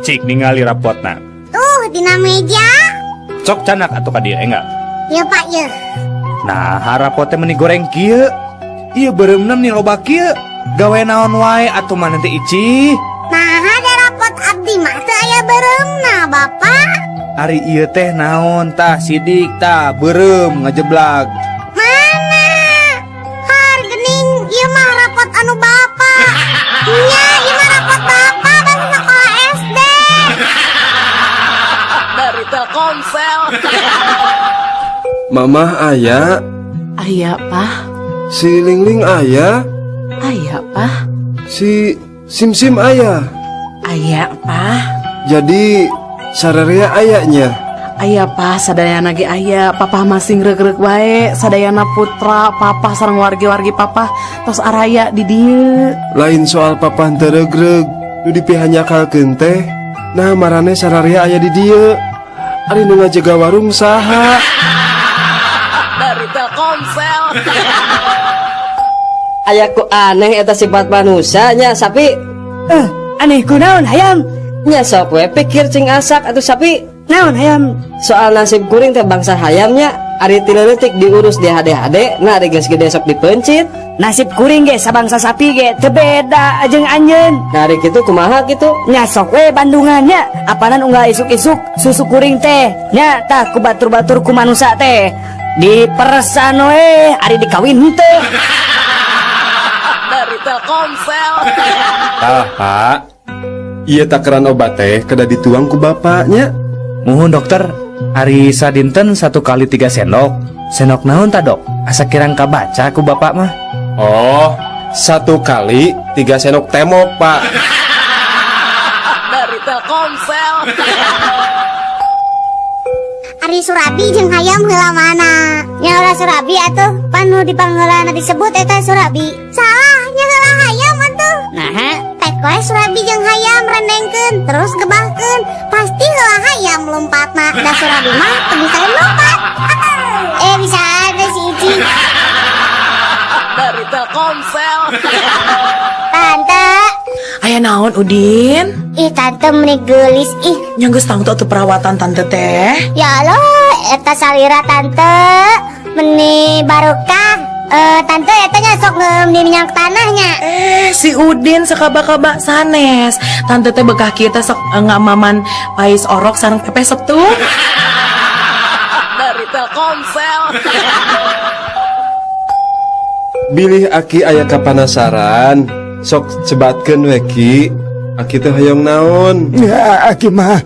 Cik ningali rapotna. Tuh dina meja. Sok canak atuh ka dieu enggal. Ya Pak ya. Nah, rapot teh meni goreng kieu. Ieu beureumna meni loba kieu. Gawe naon wae atuh maneh teh Ici? Nah, ada rapot abdi mah teu aya beureumna, Bapak. Ari ieu teh naon tah sidik tah beureum ngajeblag. Mana? Har gening ieu mah rapot anu Bapak. Nya, ieu mah rapot Bapak bangsa sekolah SD. Dari Telkomsel. Mamah aya, Aya, Pah. Si Lingling aya, Aya, Pah. Si Sim Sim aya. Aya, Pah. Jadi sararea aya nya. Aya, Pah, sadayana ge aya. Papa masih reuk-reuk wae, sadayana putra, papa sareng wargi-wargi papa tos araya di dieu. Lain soal papa teu regreg, nu dipihanyakalkeun teh. Nah, marane sararea aya di dieu. Ari nu ngajaga warung saha? Dari Telkomsel. Aya ku aneh eta sifat manusianya sapi. Eh, aneh kunaon hayam? Nya sok we pikir cing asak atuh sapi. Naon hayam? Soal nasib kuring teh bangsa hayamnya, ari ti leutik diurus di HD-HD, nah ari geus gede sok dipencit. Nasib kuring ge sabangsa sapi ge teu beda jeung anjeun. Nah, ari kitu kumaha kitu? Nya sok we bandungannya, apanan unggal isuk-isuk susu kuring teh nya tah ku batur-batur ku manusa teh diperesan we, ari dikawin henteu. Dari Telkomsel. Tah, Pak. Ieu takaran obat teh kedah dituang ku bapaknya. Muhun dokter, ari sadinten 1 kali 3 sendok. Sendok naon ta dok? Asa kirang kabaca ku bapak mah. Oh, 1 kali 3 sendok temok, Pak. Dari Telkomsel. Ari Surabi jeung hayam heula mana? Nya heula Surabi atuh, pan nu dipangheulana disebut eta Surabi. Salah, nya heula hayam atuh. Naha? Pek we Surabi jeung hayam rendengkeun terus gebahkeun, pasti heula hayam lompatna. Da Surabi mah teu bisa lompat. Eh, bisa ada si Ici. Dari Telkomsel. Tante. Aya naon Udin? Ih, tante meni geulis ih. Nya geus tangtu atuh perawatan tante teh. Ya Allah, eta salira tante meni barokah. Tante eta nya sok ngeum di minyak tanahnya. Eh, si Udin sakaba-kaba sanes. Tante teh bekah kita sok ngamaman pais orok sareng pepes tuh. Dari Telkomsel. Bilih aki aya kapanasaran, sok sebatkeun we ki. Aki teh hoyong naon? Ya, aki mah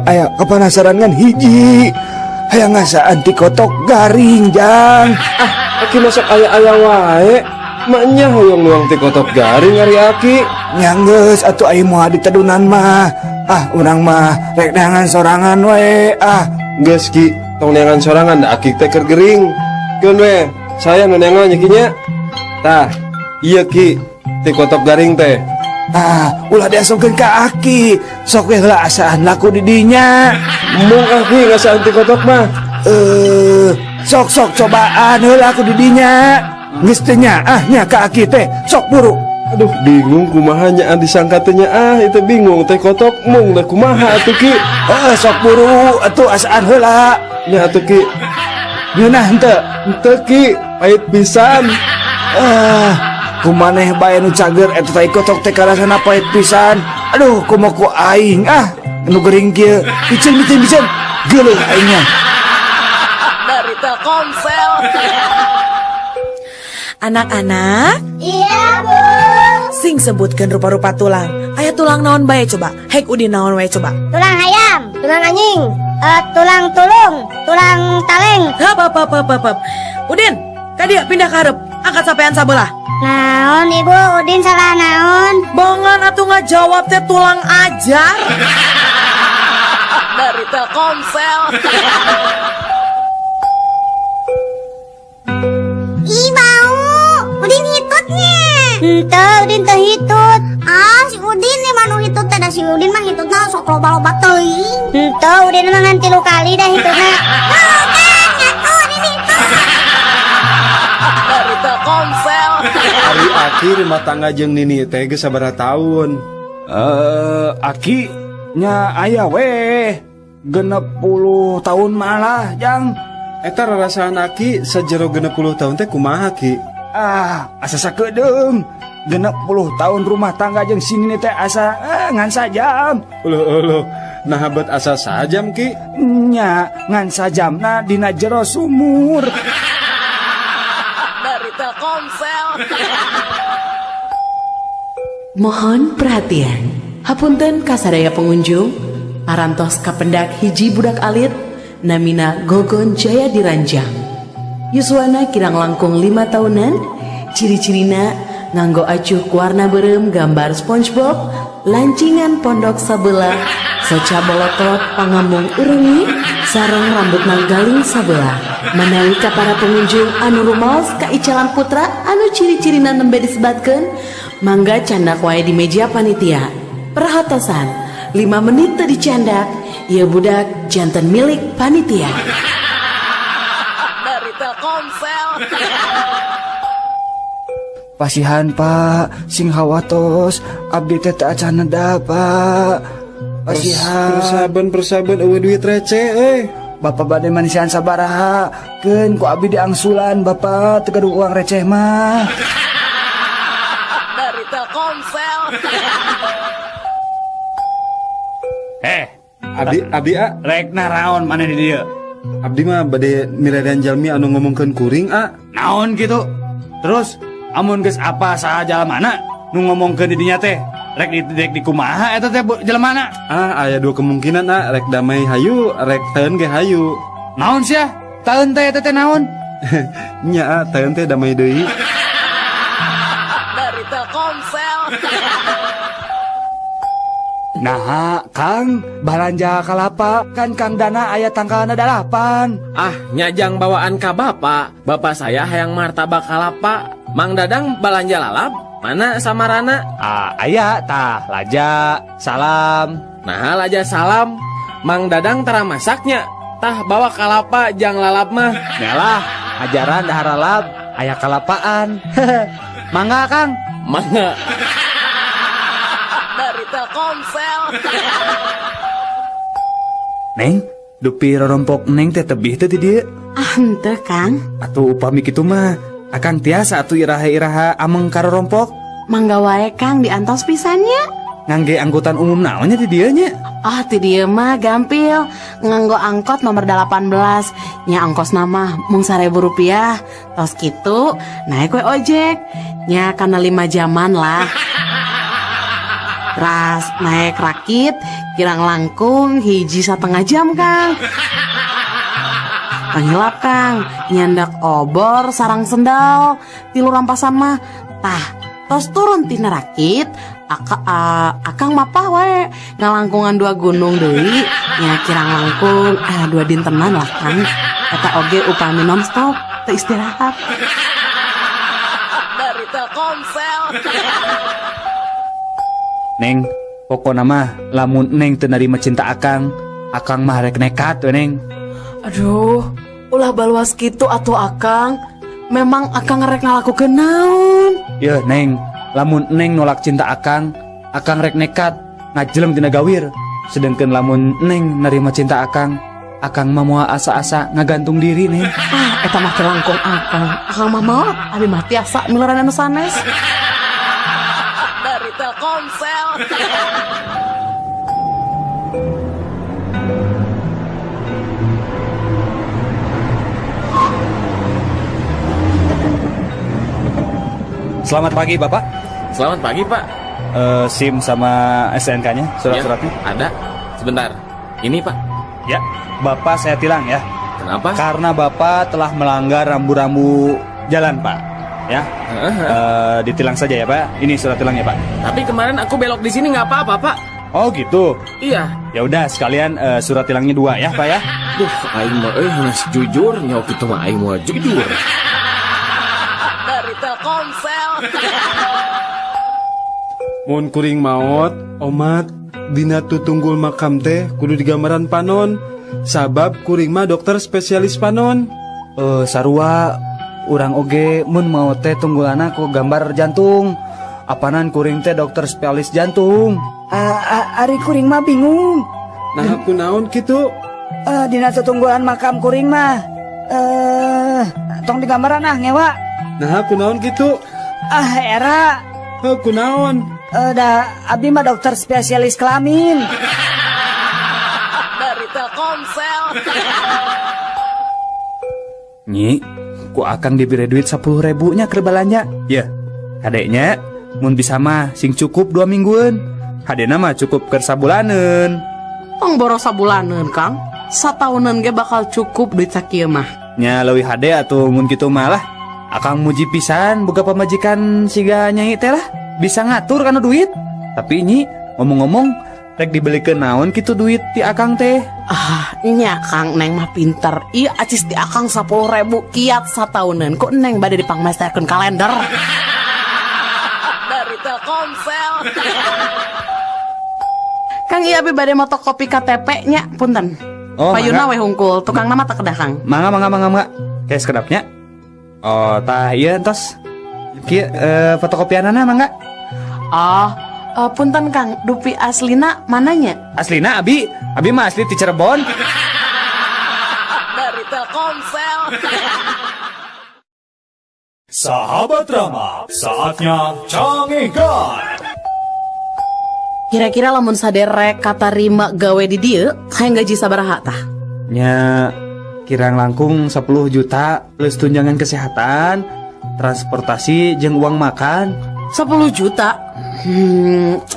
aya kapanasaran ngan hiji. Hayang ngasaan ti kotok garing, Jang. Ah, aki mah sok aya-aya wae. Maknya hoyong nuang ti kotok garing ari aki. Nya geus atuh ai moal ditedunan mah. Ah, urang mah rek neangan sorangan we. Ah, geus ki, tong neangan sorangan da aki teh keur gering. Keun we, saya nu neangan nya ki nya. Tah, ieu ki ti kotok garing teh. Ah, ulah diasongkeun ka aki. Sok we heula asaan laku di dinya. Mung aki ngasaan ti kotok mah. Sok sok cobaan heula ku di dinya. Geus teu nyaah nya ka aki teh. Sok buru. Aduh, bingung kumaha nya disangka teh nya ah, itu bingung teh kotok mung da kumaha atuh ki. Heeh, sok buru atuh asaan heula. Nya atuh ki. Ngeunah henteu? Henteu ki, pahit pisan. Kumaneh bae nu cager eta tai kotok teh karasana pahit pisan. Aduh, kumaha ku aing ah, nu gering kieu. Piceun piceun piceun. Geuleuh aingnya. Dari Telkomsel. Anak-anak. Iya, Bu. Sing sebutkan rupa-rupa tulang. Aya tulang naon bae coba? Hek Udin naon wae coba? Tulang hayam, tulang anjing, tulang tulung, tulang taleng. Hap, hap, hap, hap, hap. Udin, ka dieu pindah ka hareup. Angkat sampean sabelah. Naon ibu, Udin salah naon? Bongan atuh ngajawab teh tulang ajar. Dari Telkomsel. Ih, bau. Udin hitutnya. Henteu, Udin teu hitut. Ah, si Udin nih mah nu hitut teh, da si Udin mah hitutna sok loba-loba teuing. Henteu, Udin mah ngan 3 kali dah hitutna. Tuh kan, nyatu Udin hitut. Dari Telkomsel. Ari aki rumah tangga jeung Nini teh geus sabaraha taun? Aki Nya aya weh 60 tahun malah jang. Eta rarasaan aki sajero 60 tahun teh kumaha ki? Ah, asa sakedeung. 60 tahun rumah tangga jeung si Nini teh asa ngan sajam. Uluh uluh, nah bet asa sajam ki? Nya ngan sajamna dina jero sumur. Dari Telkomsel. Mohon perhatian. Hapunten kasadaya pengunjung, parantos kapendak hiji budak alit namina Gogon Jaya Diranjang. Yuswana kirang langkung 5 tahunan, ciri-cirina nganggo acuh warna berem gambar SpongeBob, lancingan pondok sabelah, soca bolotot pangamung urengi, sareng rambut galing sabelah. Manawi ka para pengunjung anu rumaos ka Icalan Putra anu ciri-cirina nembe disebatkeun, mangga candak wae di meja panitia. Perhatosan, 5 menit teu dicandak, ieu budak janten milik panitia. Dari Telkomsel. Pasihan Pak, sing hawatos, abdi teh teu acan neda Pak. Pasihan. Persaben eueuh duit receh euy. Bapak bade manisian sabaraha, keun ku abdi diangsulan Bapak teu gaduh uang receh mah. Dari Telkomsel. Abdi a rek naraon maneh di dieu? Abdi mah bade mirerean jalmi anu ngomongkeun kuring a. Naon kitu? Terus amun geus apa saha jalmana nu ngomongkeun di dinya teh rek di kumaha eta teh jelmana? Ah, aya dua kemungkinan a, rek damai hayu, rek taeun ge hayu. Naon sia? Taeun teh eta teh naon? Nya a, taeun teh damai deui. Dari Telkomsel. Nah, Kang, balanja kalapa kan Kang Dana aya tangkalna 8. Ah, nyajang bawaan ka bapak. Bapak saya hayang martabak kalapa. Mang Dadang balanja lalap, mana samarana? Ah, aya tah, laja, salam. Nah, laja salam. Mang Dadang tara masaknya. Tah bawa kalapa jang lalap mah. Nyalah, ajaran dahar lalap, aya kalapaan. Mangga, Kang. Mangga. Dari Telkomsel. Neng, dupi rorompok neng teh tebih teh di dieu. Ah, henteu, Kang. Atuh upami kitu mah, akang tiasa atuh iraha-iraha ameng ka rorompok. Mangga wae, Kang, diantos pisannya. Ngangge angkutan umum naonnya di dieu nya? Ah, di dieu mah gampil. Nganggo angkot nomor 18. Nya ongkos nama mung 1.000 rupiah. Tos kitu naik we ojek. Nya kana 5 jaman lah. Ras naik rakit kirang langkung 1,5 jam, Kang. Panghilap, Kang, nyandak obor sarang sendal tilu rampasan mah. Tah, tos turun tina rakit, akang mapah wae ngalangkungan 2 gunung deui, nya kirang langkung 2 dintenan lah, Kang. Eta oge upami nonstop teu istirahat. Dari Telkomsel. Neng, pokona mah lamun neng teu narima cinta akang, akang mah rek nekat we neng. Aduh, ulah baluas kitu atuh akang. Memang akang rek ngalakukeun naon? Yeuh neng, lamun neng nolak cinta akang, akang rek nekat ngajeleng tina gawir. Sedengkeun lamun neng narima cinta akang, akang mah moal asa-asa ngagantung diri neng. Ah, eta mah teu langkung akang. Akang mah maot, abi mah tiasa miluran anu sanes. Dari Telkomsel. Selamat pagi Bapak. Selamat pagi Pak. SIM sama SNK-nya, surat-suratnya? Ya, ada. Sebentar. Ini Pak. Ya, Bapak saya tilang ya. Kenapa? Karena Bapak telah melanggar rambu-rambu jalan Pak. Ya. Ditilang saja ya Pak. Ini surat tilangnya Pak. Tapi kemarin aku belok di sini nggak apa-apa Pak. Oh gitu. Iya. Ya udah sekalian surat tilangnya 2 ya Pak ya. Duh, aing mah harus jujur, nyawa kitu mah aing mah jujur. Dari Telkomsel. Mun kuring maot, omat dina tutunggul makam teh kudu digambaran panon. Sabab kuring mah dokter spesialis panon. Sarua urang oge mun maot teh tunggulana ku gambar jantung. Apanan kuring teh dokter spesialis jantung. Ari kuring mah bingung. Nah, kunaon kitu? Dina tetunggulan makam kuring mah. Tong digambaran ah ngewa. Nah, kunaon kitu? Ah, era. Heuh, kunaon? Da abdi mah dokter spesialis kelamin. Dari Telkomsel. Nyi, ku akang diberi duit 10.000 nya keur balanja. Ya, kadeknya mun bisa mah sing cukup 2 mingguan. Hadena mah cukup keur sabulaneun. Tong boros sabulaneun, Kang. Sataunan ge bakal cukup duit sakieu mah. Nya leuwih hade atuh mun kitu mah lah. Akang muji pisan boga pamajikan siga nyai teh lah. Bisa ngatur kana duit. Tapi nyi, ngomong-ngomong rek dibelikeun naon kitu duit ti akang teh? Ah, nya Kang, neng mah pinter. Ieu acis ti akang 10.000 kiat sataunan. Kok neng bade dipangmesterkeun kalender? Dari Telkomsel. Kang, ieu abi bade motokopi KTP nya, punten. Oh, payuna mangga. We hungkul, tukang nama tak kedah, Kang. Mangga, mangga, mangga, mangga. Kayak sekedapnya. Oh, tah ieu entos. Kieu fotokopianana mangga. Oh, punten Kang, dupi aslina mananya? Aslina abi, abi mah asli ti Cirebon. Dari Telkomsel. Sahabat Rama, saatnya canggihkan. Kira-kira lamun saderek katarima gawe di dieu, hayang gaji sabaraha tah? Nya kirang langkung 10 juta plus tunjangan kesehatan, transportasi jeung uang makan. 10 juta?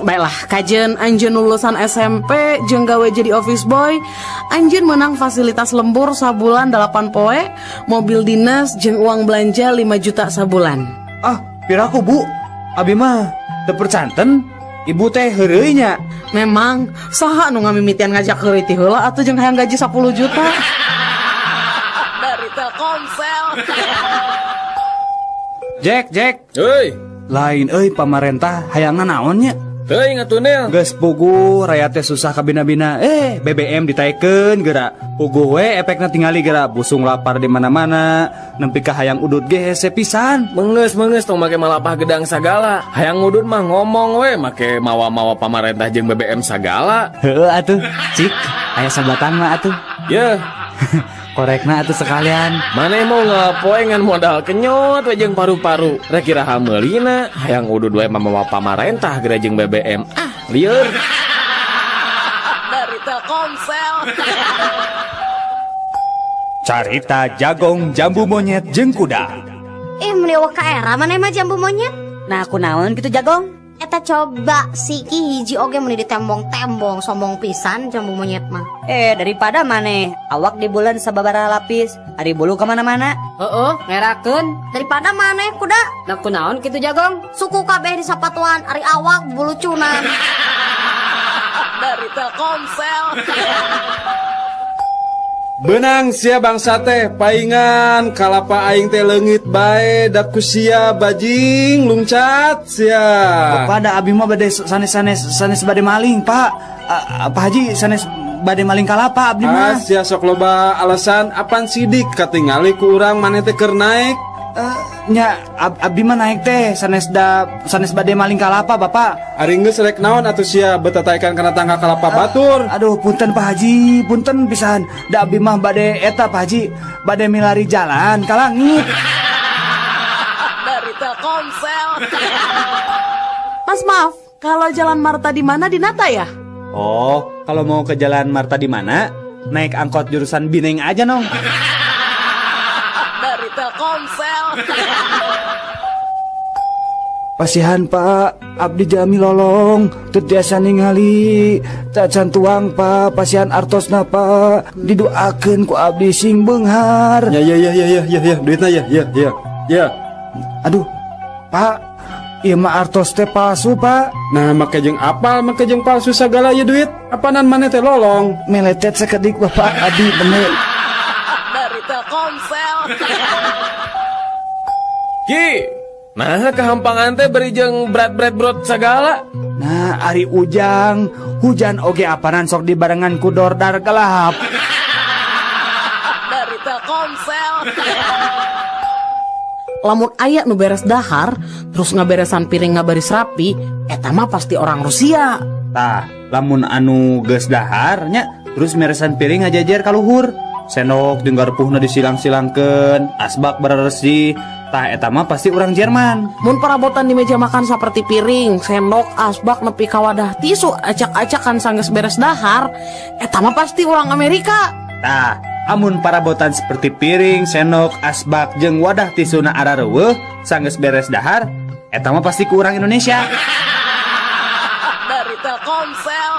Baiklah, kajen anjeun lulusan SMP jeung gawe jadi office boy, anjeun menang fasilitas lembur sabulan 8 poe, mobil dinas jeung uang belanja 5 juta sabulan. Ah, piraku Bu? Abi mah teu percanten. Ibu teh heureuy nya. Memang saha nu ngamimitian ngajak heureuy ti heula atuh jeung hayang gaji 10 juta. Dari Telkomsel. Jack, Jack. Heuy. Lain euy pamarentah hayangna naon nya? Teuing atuh Nel. Geus puguh rakyat teh susah kabina-bina. BBM ditaekeun geura. Puguh we efekna tingali geura busung lapar di mana-mana. Nempi ka hayang udut ge hese pisan. Mengeus-mengeus tong make malapah gedang sagala. Hayang udut mah ngomong we make mawa-mawa pamarentah jeung BBM sagala. Heueuh atuh, cik. Aya sabatang mah atuh. Yeuh. Korekna atuh sekalian. Maneh mau ngapoe ngan modal kenyot we jeung paru-paru. Rek iraha meulina, hayang udud we mamawa pamarentah geura jeung BBM. Ah, lieur. Dari Telkomsel. Carita jagong jambu monyet jeung kuda. Ih, meni eueuh ka era maneh mah jambu monyet. Nah, kunaon kitu jagong? Eta coba si ki hiji oge meni ditembong-tembong sombong pisan jambu monyet mah. Daripada maneh awak di bulan sababaraha lapis, ari bulu kemana-mana. Heeh, ngerakeun. Daripada maneh kuda. Nah, kunaon kitu jagong? Suku kabeh di sapatuan, ari awak bulucunan. Dari Telkomsel. Benang sia bangsa teh paingan kalapa aing teh leungit bae da ku sia bajing lungcat sia. Bapak da abi mah bade sanes-sanes sanes bade maling, Pak. Pak Haji sanes bade maling kalapa abdi mah. Ah, sia sok loba alasan apan sidik katingali ku urang maneh teh keur naik. Nya abdi mah naik teh sanes da sanes bade maling kalapa Bapak. Ari geus rek naon atuh sia betataikan kana tangga kalapa batur. Aduh punten Pak Haji, punten pisan. Da abdi mah bade eta Pak Haji, bade milari jalan ka langit. Dari Telkomsel. Mas maaf, kalau jalan Marta di mana di Nata ya? Oh, kalau mau ke jalan Marta di mana? Naik angkot jurusan Bineng aja nong. Dari Telkomsel. Pasihan Pak, abdi jami lolong, teu tiasa ningali, tacan tuang Pak, pasihan artosna Pak, didoakeun ku abdi sing beunghar. Ya ya ya ya ya ya ya, duitna ya ya ya. Ya. Aduh, Pak, ieu mah artos teh palsu Pak. Nah, make jeung apal, make jeung palsu sagala ieu duit. Apanan maneh teh lolong? Meletet sakedik Bapak, abdi bener. Dari Telkomsel. Ki, nah kehampangan teh beri jeung berat-berat brot sagala. Nah, ari ujang, hujan oge apanan sok dibarengan ku dordar gelap. Dari Telkomsel. Lamun aya nu beres dahar, terus ngaberesan piring ngabaris rapi, eta mah pasti orang Rusia. Tah, lamun anu geus dahar nya terus meresan piring ngajajar ka luhur. Sendok jeung garpuhna disilang-silangkeun, asbak beresih. Tah eta mah pasti urang Jerman. Mun perabotan di meja makan seperti piring, sendok, asbak nepi ka wadah tisu acak-acakan sanggeus beres dahar, eta mah pasti urang Amerika. Tah, amun parabotan seperti piring, sendok, asbak jeung wadah tisuna arareuweuh sanggeus beres dahar, eta mah pasti ku urang Indonesia. Dari Telkomsel.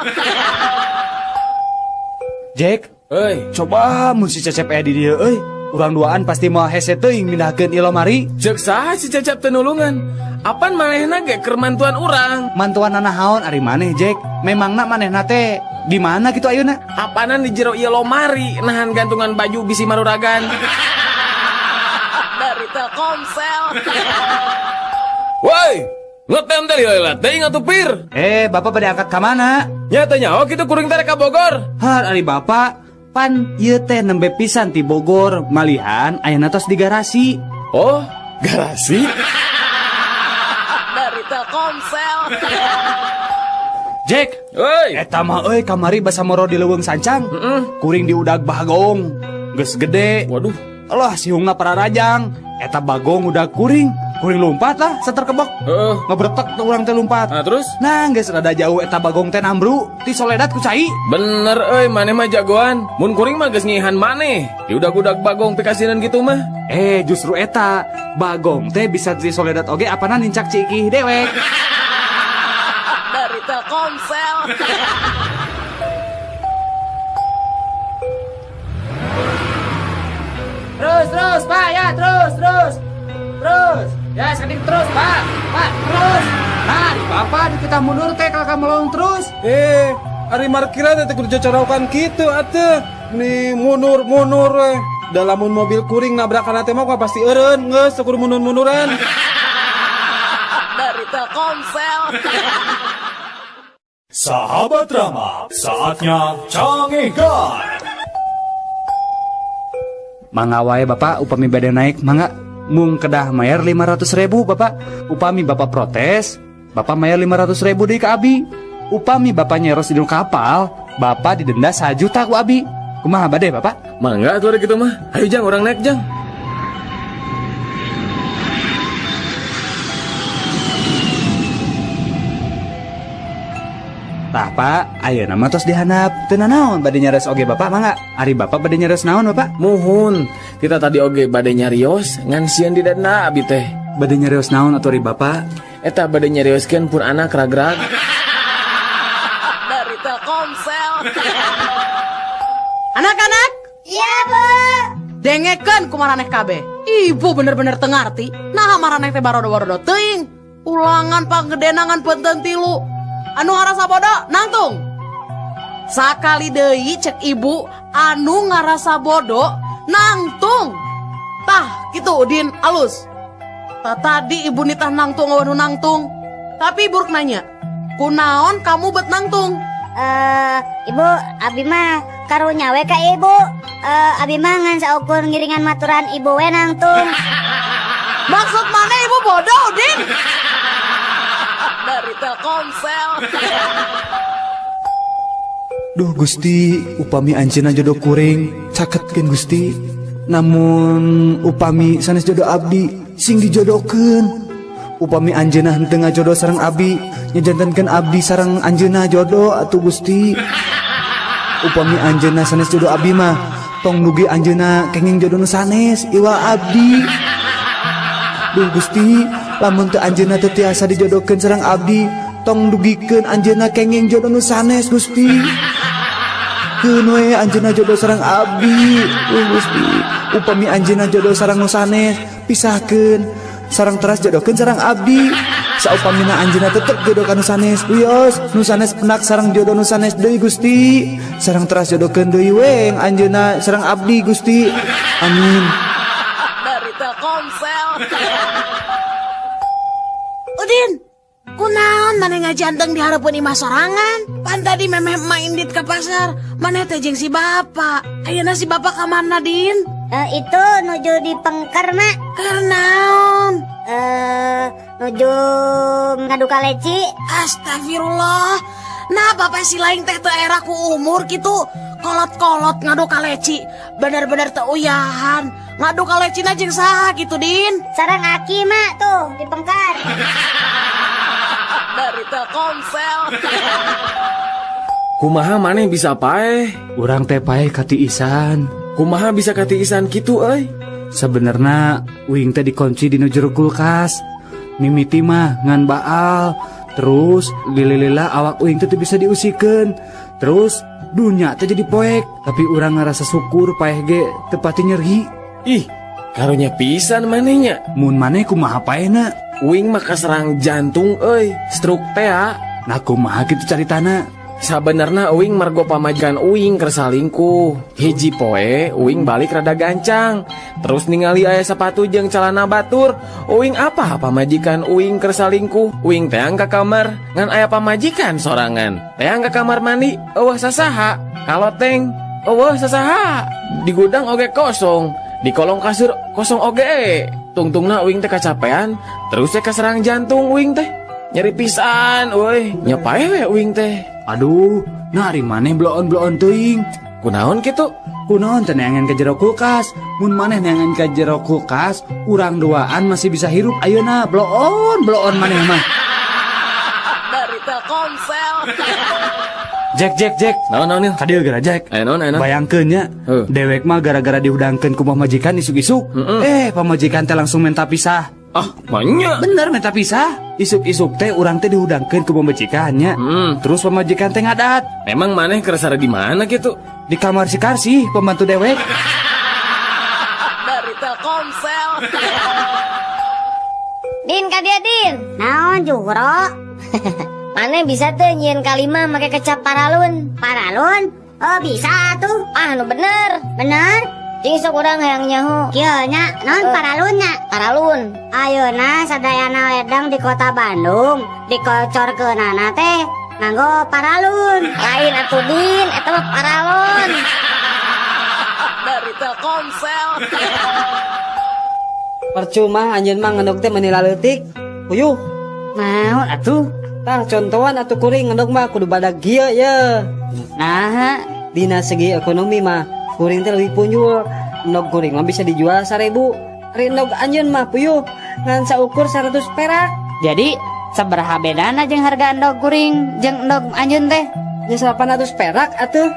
Jack, euy, coba mun si Cecep aya di dieu euy. Urang duaan pasti moal hese teuing mindahkeun ieu lomari. Ceuk saha si Cecep teu nulungan? Apan manehna ge keur mantuan urang? Mantuan naon ari maneh, Jack? Memangna manehna teh di mana kitu ayeuna? Apanan di jero ieu lomari nahan gantungan baju bisi maruragan. Dari Telkomsel. Woi, ngetem teh lila teuing atuh pir. Bapak bade angkat ka mana? Nya teh nyaho kitu kuring teh ka Bogor. Har ari bapak pan ieu teh nembe pisan ti Bogor, malihan ayeuna tos di garasi. Oh, garasi? Dari Telkomsel. Jack, euy, eta mah euy kamari basa moro di leuweung sancang. Kuring diudag bagong. Geus gede. Waduh, Allah sihungna pararajang. Eta bagong udah kuring. Kuring lompat lah, saterkebok. Ngebretek tuh urang teh lompat. Nah, terus? Nah, geus rada jauh eta bagong teh nambru, ti soledat ku cai. Bener euy, maneh mah jagoan. Mun kuring mah geus ngihan maneh. Diudag-udag bagong pikasinan gitu mah. Justru eta bagong teh bisa ti soledat oge apana nincak cikih dewek. Dari Telkomsel. Terus, terus, Pak, ya, terus, terus. Terus. Ya, sekedik terus, Pak. Pak, terus. Nah, di Bapak di kita mundur teh kalau kamu melong terus. Ari markiran teh kudu cocorokan kitu atuh. Nih mundur-mundur we. Da lamun mobil kuring nabrakan teh mah pasti eureun, geus teu kudu mundur-munduran. Dari Telkomsel. Sahabat Rama, saatnya Cangegan. Mangga wae Bapak upami bade naik, mangga. Mung kedah mayar 500.000 Bapak. Upami Bapak protes, Bapak mayar 500.000 deui ka abi. Upami Bapak nyeros di kapal, Bapak didenda 1 juta ku abi. Kumaha bade Bapak? Mangga atuh kitu mah. Ayo Jang, urang naik Jang. Tah Pak, ayeuna mah tos dihandap. Teu nanaon bade nyares oge Bapak mangga. Ari Bapak bade nyares naon Bapak? Muhun, kita tadi oge bade nyarios ngan sieun didenda abi teh. Bade nyarios naon atuh ari Bapak? Eta bade nyarioskeun pun anak ragrag. Dari Telkomsel. Anak-anak? Iya, Bu. Dengekeun ku maraneh kabeh. Ibu bener-bener teu ngarti. Naha maraneh teh barodo-barodo teuing. Ulangan panggedenangan penten tilu. Anu ngarasa bodoh nangtung. Sakali deui cek ibu anu ngarasa bodoh nangtung. Tah kitu Udin alus. Tah tadi ibu nitah nangtung anu nangtung. Tapi ibu rek nanya, kunaon kamu bet nangtung? Ibu, abi mah karunya we ka ibu. Abi mah ngan saukur ngiringan maturan ibu we nangtung. Maksud mana ibu bodoh, Udin? Dari Telkomsel. Duh Gusti, upami anjeunna jodoh kuring, caketkeun Gusti. Namun upami sanes jodoh abdi, sing dijodohkeun. Upami anjeunna henteu ngajodoh sareng abdi, nyajantenkeun abdi sareng anjeunna jodoh atuh Gusti. Upami anjeunna sanes jodoh abdi mah, tong dugi anjeunna kenging jodoh nu sanes iwal abdi. Duh Gusti, lamun teu anjeunna teu tiasa dijodohkeun sareng abdi, tong dugikeun anjeunna kenging jodoh nu sanes Gusti. Keun we anjeunna jodoh sareng abdi. Duh Gusti, upami anjeunna jodoh sareng nu sanes, pisahkeun sareng teras jodohkeun sareng abdi. Saupamina anjeunna tetep jodoh ka nu sanes, wios nu sanes penak sareng jodoh nu sanes deui Gusti. Sareng teras jodohkeun deui we anjeunna sareng abdi Gusti. Amin. Dari Telkomsel. Udin, kunaon maneh ngajanteng di hareupeun imah sorangan? Pan tadi memeh emak indit ke pasar, maneh teh jeung si bapak. Ayeuna si bapak ka mana, Din? Itu nuju di pengker, Mak. Keur naon? Nuju ngadu kaleci. Astagfirullah. Nah bapak si lain teh teu era ku umur kitu. Kolot-kolot ngadu kaleci. Bener-bener teu uyahan. Ngadu kalecina jeung saha kitu Din? Sareng aki mak tuh di pengkar. Dari Telkomsel. Kumaha maneh bisa paeh? Urang teh paeh katiisan. Kumaha bisa katiisan kitu euy? Sebenarnya uing teh dikunci di nu jero kulkas. Mimiti mah ngan baal. Terus lila-lila awak uing teh teu bisa diusikeun. Terus dunya teh jadi poek. Tapi urang ngarasa syukur paeh ge teu pati nyeri. Ih, karunya pisan manehnya. Mun maneh kumaha paehna? Uing mah kaserang jantung euy, stroke teh. Nah kumaha kitu caritana? Sabenerna uing margo pamajikan uing keur salingkuh. Hiji poe uing balik rada gancang. Terus ningali aya sepatu jeung celana batur. Uing apa pamajikan uing keur salingkuh. Uing teang ka kamar ngan aya pamajikan sorangan. Teang ka kamar mandi eueuh sasaha. Kaloteng eueuh sasaha. Di gudang oge kosong, di kolong kasur kosong oge. Tungtungna uing teh kacapean, terus teh kaserang jantung uing teh. Nyeri pisan euy, nya paeh we uing teh. Aduh, nah ari maneh bloon-bloon teuing. Kunaon kitu? Kunaon teh neangan ka jero kulkas. Mun maneh neangan ka jero kulkas, urang duaan masih bisa hirup ayeuna. Bloon, bloon maneh mah. Dari Telkomsel. Jack, Jack, Jack. Naon naon Ka dieu geura Jack. Aya naon aya naon. Bayangkeun nya, dewek mah gara-gara dihudangkeun ku pamajikan isuk-isuk. Eh, pamajikan teh langsung minta pisah. Ah, banyak. Bener minta pisah. Isuk-isuk teh urang teh dihudangkeun ku pamajikannya. Terus pamajikan teh ngadat. Memang maneh keur sare di mana kitu? Di kamar si Karsi, pembantu dewek. Dari Telkomsel. Din ka dieu Din. Naon Juhro? Maneh bisa teu nyieun kalima make kecap paralun? Paralun? Oh bisa tuh. Ah nu bener. Bener? Cing sok urang hayang nyaho. Kieu nya, naon paralun nya? Paralun. Ayeuna sadayana ledeng di kota Bandung dikocorkeunana teh nganggo paralun. Lain atuh Din, eta mah paralon. Dari Telkomsel. Percuma anjeun mah ngendog teh meuni laleutik. Puyuh. Naon atuh? Tah contohan atuh kuring ngendog mah kudu badag kieu ye. Naha, dina segi ekonomi mah kuring teh leuwih punjul. Endog kuring mah bisa dijual 1000. Ari endog anjeun mah puyuh ngan saukur 100 perak. Jadi sabaraha bedana jeung harga endog kuring jeung endog anjeun teh? Nya 800 perak atuh.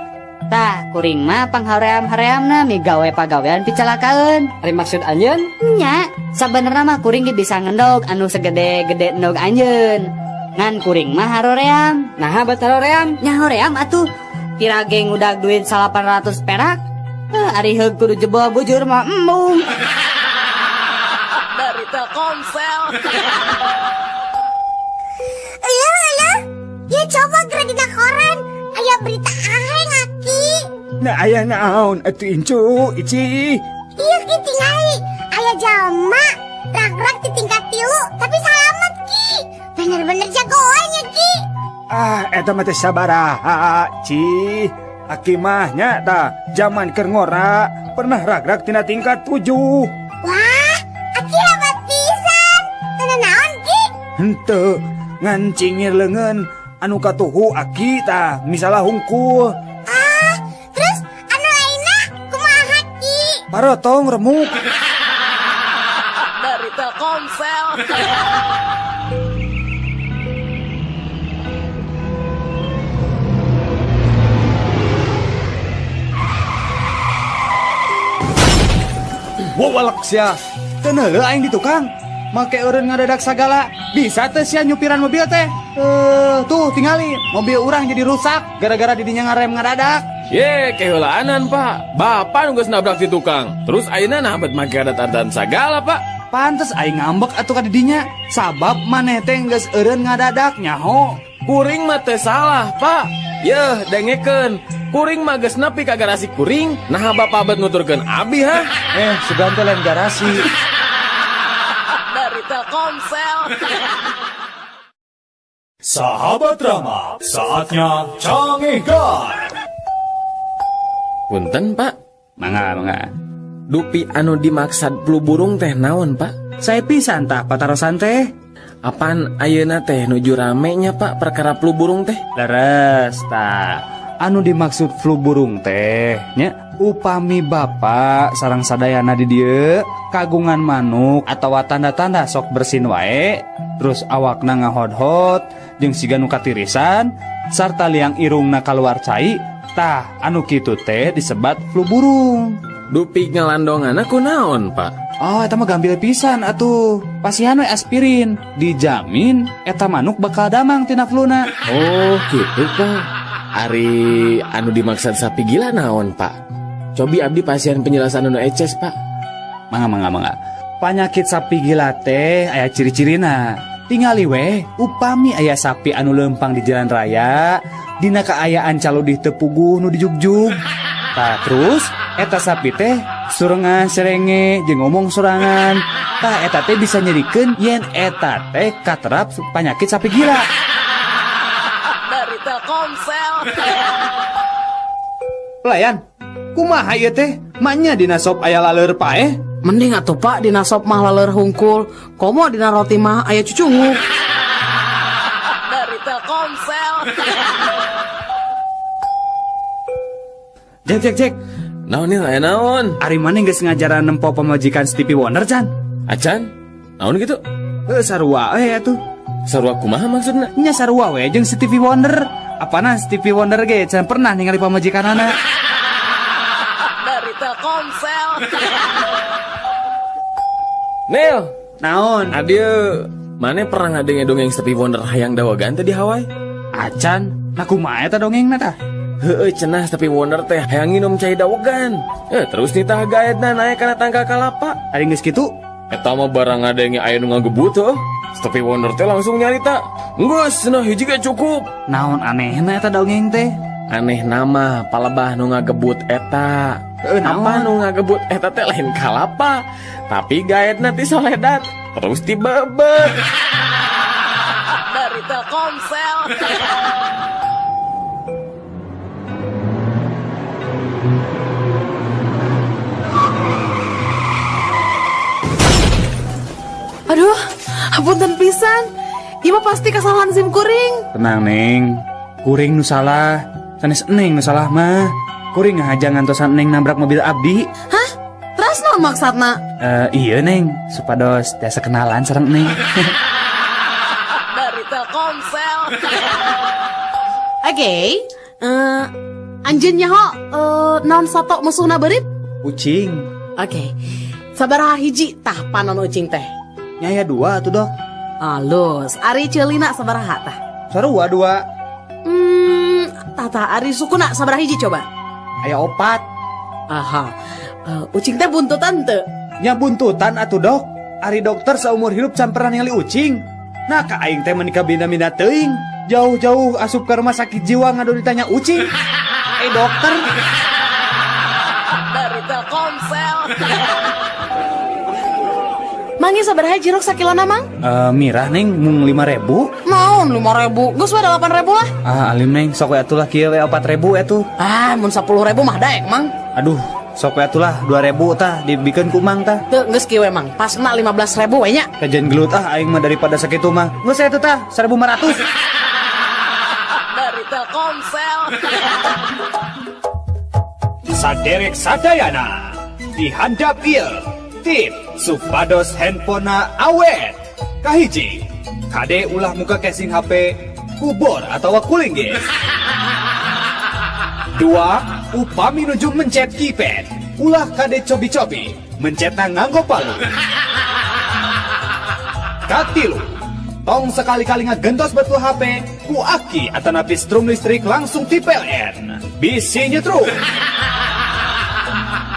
Tah kuring mah panghaream-hareamna migawe pagawean picalakaeun. Ari maksud anjeun? Nya, sabenerna mah kuring ge bisa ngendog anu segede-gede endog anjeun. Ngan kuring mah haroream. Naha bat haroream? Nya hoream atuh. Pirage ngudag duit 800 perak. Ari heug kudu jebol bujur mah embung. Dari Telkomsel. Iya, iya. Ya coba geura dina koran. Aya berita aheng aki. Nah aya naon atuh incu ici. Iya ki tingali. Aya jalma rag-rag di tingkat 3 tapi salamet ki. Bener-bener jagoannya ki. Ah eta mah teh sabaraha ci. Aki mah nya tah zaman keur ngora pernah rag-rag tina tingkat 7. Wah, aki hebat pisan. Teu naon ki? Henteu, ngan cingir leungeun anu katuhu aki tah misalah hungkul. Ah, terus anu lainna kumaha ki? Parotong remuk. Dari Telkomsel. Wawalak sia, teu neuleuh aing di tukang. Make eureun ngadadak sagala, bisa teu sia nyupiran mobil teh? Tuh tingali, mobil urang jadi rusak gara-gara didinya ngarem ngadadak. Ye, keheulaanan Pak. Bapak nu geus nabrak di tukang. Terus ayeuna nah bet make adat-adatan sagala, Pak. Pantes aing ngambek atuh ka didinya. Sabab maneh teh geus eureun ngadadak nyaho. Kuring mah teh salah, Pak. Yeuh, dengekeun. Kuring mah geus nepi ka garasi kuring, naha bapak bet nuturkeun abi ha? Sugan teh lain garasi. Dari Telkomsel. Sahabat Rama, saatnya Cangehgar. Punten, Pak. Mangga, mangga. Dupi anu dimaksad flu burung teh naon, Pak? Saya pisan tah patarosan teh. Apan ayeuna teh nuju rame nya Pak perkara flu burung teh? Leres tah. Anu dimaksud flu burung teh nya upami bapak sareng sadayana di dieu kagungan manuk atawa tanda-tanda sok bersin wae, terus awakna ngahodhot jeung siga nu katirisan sarta liang irungna kaluar cai, tah anu kitu teh disebat flu burung. Dupi ngalandonganna kunaon Pak? Oh, eta mah gambil pisan atuh. Pasihan we aspirin, dijamin eta manuk bakal damang tina fluna. Oh, gitu Pak. Ari anu dimaksud sapi gila naon Pak? Cobi abdi pasien penjelasan anu eces Pak. Mangga mangga mangga. Panyakit sapi gila teh aya ciri-cirina. Tingali we, upami aya sapi anu lempang di jalan raya, dina kaayaan caludih teu puguh nu dijugjug. Tah terus eta sapi teh surengan serenge jeung ngomong sorangan. Tah eta teh bisa nyerikeun yen eta teh katerap panyakit sapi gila. Dari Telkomsel. Pelayan, kumaha ieu teh? Manya dina sop aya laleur paeh? Mending atuh Pak dina sop mah laleur hungkul, komo dina roti mah aya cucunguk. Dari Telkomsel. Jek jek jek. Naon nih aya naon? Ari maneh geus ngajaran nempo pamajikan Stevie Wonder can? Acan? Naon gitu? Heuh sarua we atuh. Sarua kumaha maksudna? Nya sarua we jeung Stevie Wonder. Apana Stevie Wonder ge can pernah ningali pamajikanana. Dari Telkomsel. Nel, naon? Adieu. Mane pernah ngadenge dongeng Stevie Wonder hayang dawagan teh di Hawaii? Acan, nah kumaha eta dongengna tah? Heueuh cenah Stevie Wonder teh hayang nginum cai dawegan. Terus nitah gaetna naek kana tangkal kalapa. Ari geus kitu? Eta mah barang ngadenge aya nu ngagebut heuh. Stevie Wonder teh langsung nyarita, "Geus cenah hiji ge cukup." Naon anehna eta dongeng teh? Aneh nama palebah nu ngagebut eta. Apa nu ngagebut eta teh lain kalapa, tapi gaetna ti soledat terus dibebet. Dari Telkomsel. Aduh, hapunten pisan. Ieu mah pasti kesalahan sim kuring. Tenang Neng, kuring nu salah. Sanes Neng nu salah mah. Kuring ngahaja ngantosan Neng nabrak mobil abdi. Hah? Terus naon maksudna? Iya Neng, supados tiasa kenalan sareng Neng. Dari Telkomsel. Oke, anjeun nyaho naon sato musuhna beurit? Ucing. Oke. Sabaraha hiji tah panon ucing teh? Nya aya 2 atuh dok. Alus, ari ceulina sabaraha tah? Sarua 2. Tah ari sukuna sabaraha hiji coba? Aya 4. Aha. Ucing teh buntutan teu? Nya buntutan atuh dok. Ari dokter saumur hidup can pernah ningali ucing. Nah ka aing teh meuni kabina-bina teuing. Jauh-jauh asup ke rumah sakit jiwa ngadu ditanya ucing. Dokter. Dari Telkomsel. Mangi sabaraha jeruk sakilona Mang? Mirah Neng, mung 5.000. Naon 5.000? Geus we 8.000 lah. Ah, alim Neng, sok we atuh lah kieu we 4.000 atuh. Ah, mun 10.000 mah daek Mang. Aduh, sok we atuh lah 2.000 tah dibikeun ku Mang tah. Teu geus kieu we Mang, pasna 15.000 we nya. Kajian gelut ah aing mah daripada sakitu mah. Geus atuh tah 1.500. Dari Telkomsel. Saderek sadayana dihandap ieu. Tip supados handphonena awet. Kahiji, kade ulah muka casing HP kubor atau kuling ge. 2, upami nuju mencet keypad, ulah kade cobi-cobi mencetna nganggo palu. Katilu, tong sekali-kali ngagentos betul HP ku aki atanapi strum listrik langsung ti PLN. Bisi nyetrum.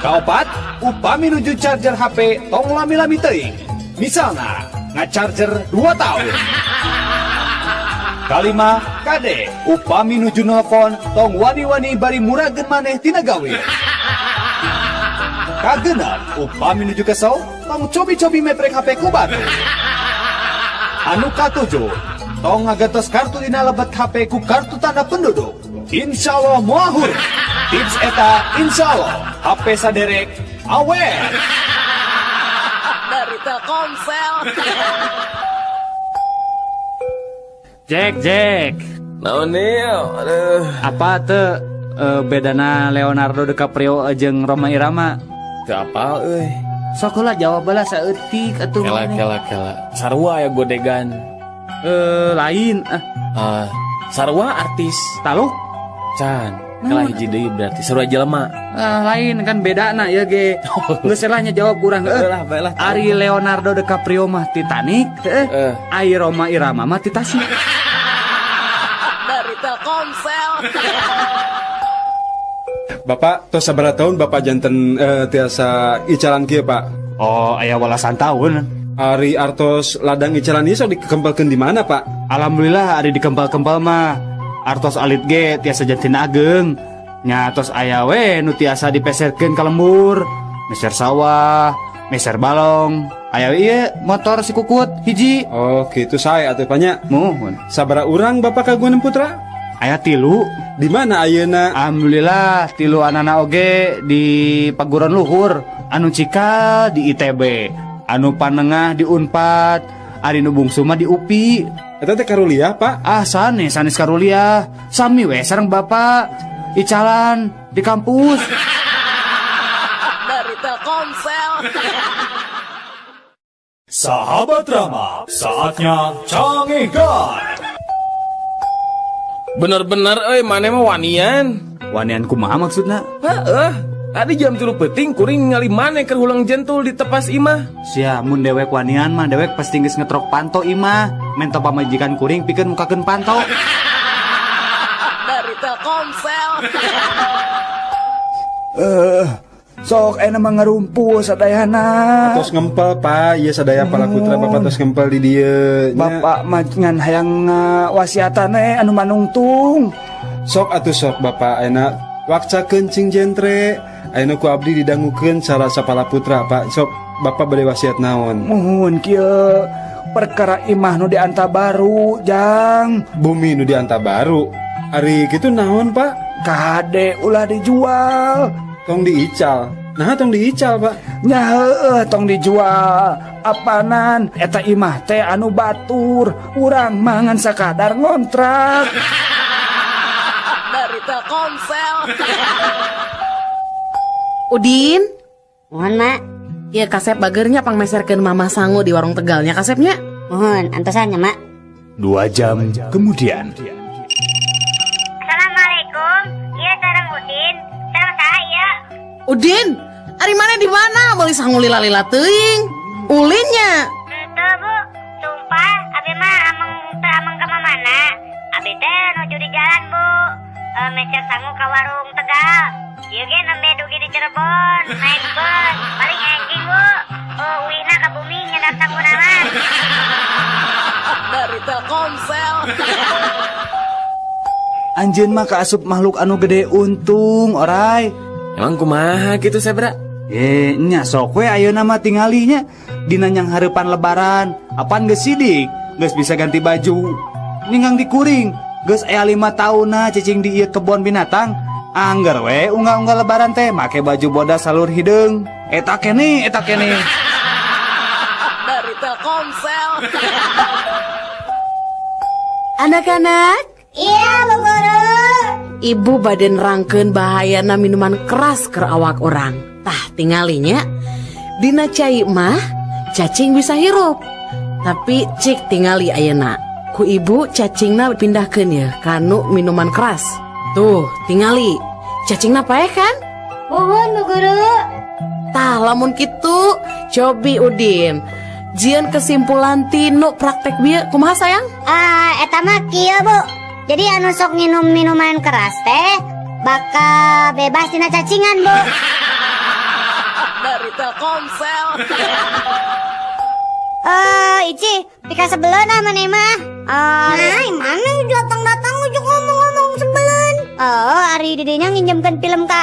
Kaopat, upami nuju charger HP tong lami-lami teuing. Misalna ngacharger 2 tahun. Kalima, kade upami nuju nelpon tong wani-wani bari murageun maneh tina gawe. Kagenep, upami nuju kesel tong cobi-cobi meprek HP ku batu. Anu katujuh, tong ngagentos kartu dina lebet HP ku kartu tanda penduduk. Insya Allah moal hurung. Tips eta insya Allah HP saderek awet. Dari Telkomsel. Jack, Jack. Naon nih? Aduh. Apa tuh bedana Leonardo DiCaprio jeung Rhoma Irama? Teu apal euy. Sok lah jawab lah saeutik atuh. Kela kela kela. Sarua ya godegan. Lain ah. Ah, sarua artis. Taluk? Can. Kela hiji deui berarti sarua jelema. Ah, lain kan bedana ya ge. Geus lah nya jawab kurang heuh. Lah, bae lah. Ari Leonardo DiCaprio mah Titanic, heuh. Ari Rhoma Irama mah Titasik. Dari Telkomsel. Bapak tos sabaraha tahun Bapak janten tiasa icalan kieu Pak? Oh, aya walasan tahun. Ari artos ladang icalan ieu sok dikempelkeun di mana Pak? Alhamdulillah ari dikempel-kempel mah artos alit ge tiasa janten ageng. Nya tos aya we nu tiasa dipeserkeun ka lembur, meser sawah, meser balong. Aya we ieu motor si Kukut hiji. Oh, kitu sae atuh Pak nya. Muhun. Sabaraha urang Bapak kagungan putra? Aya 3. Di mana ayeuna? Alhamdulillah 3 anana oge di paguron luhur, anu cikal di ITB, anu panengah di Unpad, ari nu bungsu mah di UPI. Eta teh karuliah, Pak? Ah, sanes, sanes karuliah. Sami we sareng Bapak icalan di kampus. Dari Telkomsel. Sahabat Rama, saatnya canggihkan. Bener-bener euy maneh mah wanian. Wanian kumaha maksudna? Heeh. Tadi jam 3 peuting kuring ningali maneh keur hulang jentul di tepas imah. Sia mun dewek wanian mah dewek pasti geus ngetrok panto imah. Mento pamajikan kuring pikeun mukakeun panto. Dari Telkomsel. Sok enak mah ngarumpul sadayana. Tos ngempel Pak, ieu sadaya pala putra Bapak tos ngempel di dieu. Bapak mah ngan hayang wasiatan anu manungtung. Sok atuh sok Bapak enak wakcakeun cing jentre. Ayeuna ku abdi didangukeun cara sapala putra Pak. Sok Bapak bade wasiat naon? Muhun kieu perkara imah nu dianta baru jang. Bumi nu dianta baru. Ari kitu naon Pak? Kade ulah dijual. Tong diical. Nah tong diical Pak. Nya heueuh tong dijual. Apanan eta imah teh anu batur. Urang mah ngan sakadar ngontrak. Dari Telkomsel. Udin. Mohon Mak. Iya kasep bagernya pangmeserkeun Mama sangu di warung Tegalnya kasepnya. Mohon antosan nya Mak. 2 jam kemudian. Assalamualaikum. Iya sareng Udin. Sareng saya. Udin, ari mana di mana? Meuli sangu lila-lila teuing. Ulinnya. Henteu Bu, sumpah abi mah ameng teu ameng ka mana. Abi teh nuju di jalan Bu. Meser sangu ka warung Tegal. Ieu ge nembe dugi di Cirebon, naik bus, paling enjing Bu. Uwina ka bumi nyedak sanguna mah. Dari Telkomsel. Anjeun mah kaasup makhluk anu gede untung orai. Emang kumaha gitu Sebra? Nya sok we ayeuna mah tingalinya dina nyang hareupan lebaran. Apan geus sidik, geus bisa ganti baju. Ninggang dikuring, geus aya 5 taunna cicing di ieu kebon binatang. Angger we unggal-unggal lebaran teh make baju bodas salur hideung. Eta keneh, eta keneh. Dari Telkomsel. Anak-anak. Iya, Bu Guru. Ibu baden rangkeun bahayana minuman keras keur awak orang. Tah tingalinya dina cai mah cacing bisa hirup. Tapi cik tingali ayeuna. Ku ibu cacingna pindahkeun ye kanu minuman keras. Tuh tingali. Cacingna paeh kan? Muhun Bu Guru. Tah lamun kitu cobi Udin. Jieun kesimpulan tinu praktek bieu kumaha sayang? Eta mah kieu Bu. Jadi anu sok nginum minuman keras teh bakal bebas tina cacingan Bu. Dari Telkomsel. Ici, pika sebeleun ah maneh mah. Nah, mana datang-datang ujuk ngomong-ngomong sebeleun. Oh, ari didinya nginjemkeun film ka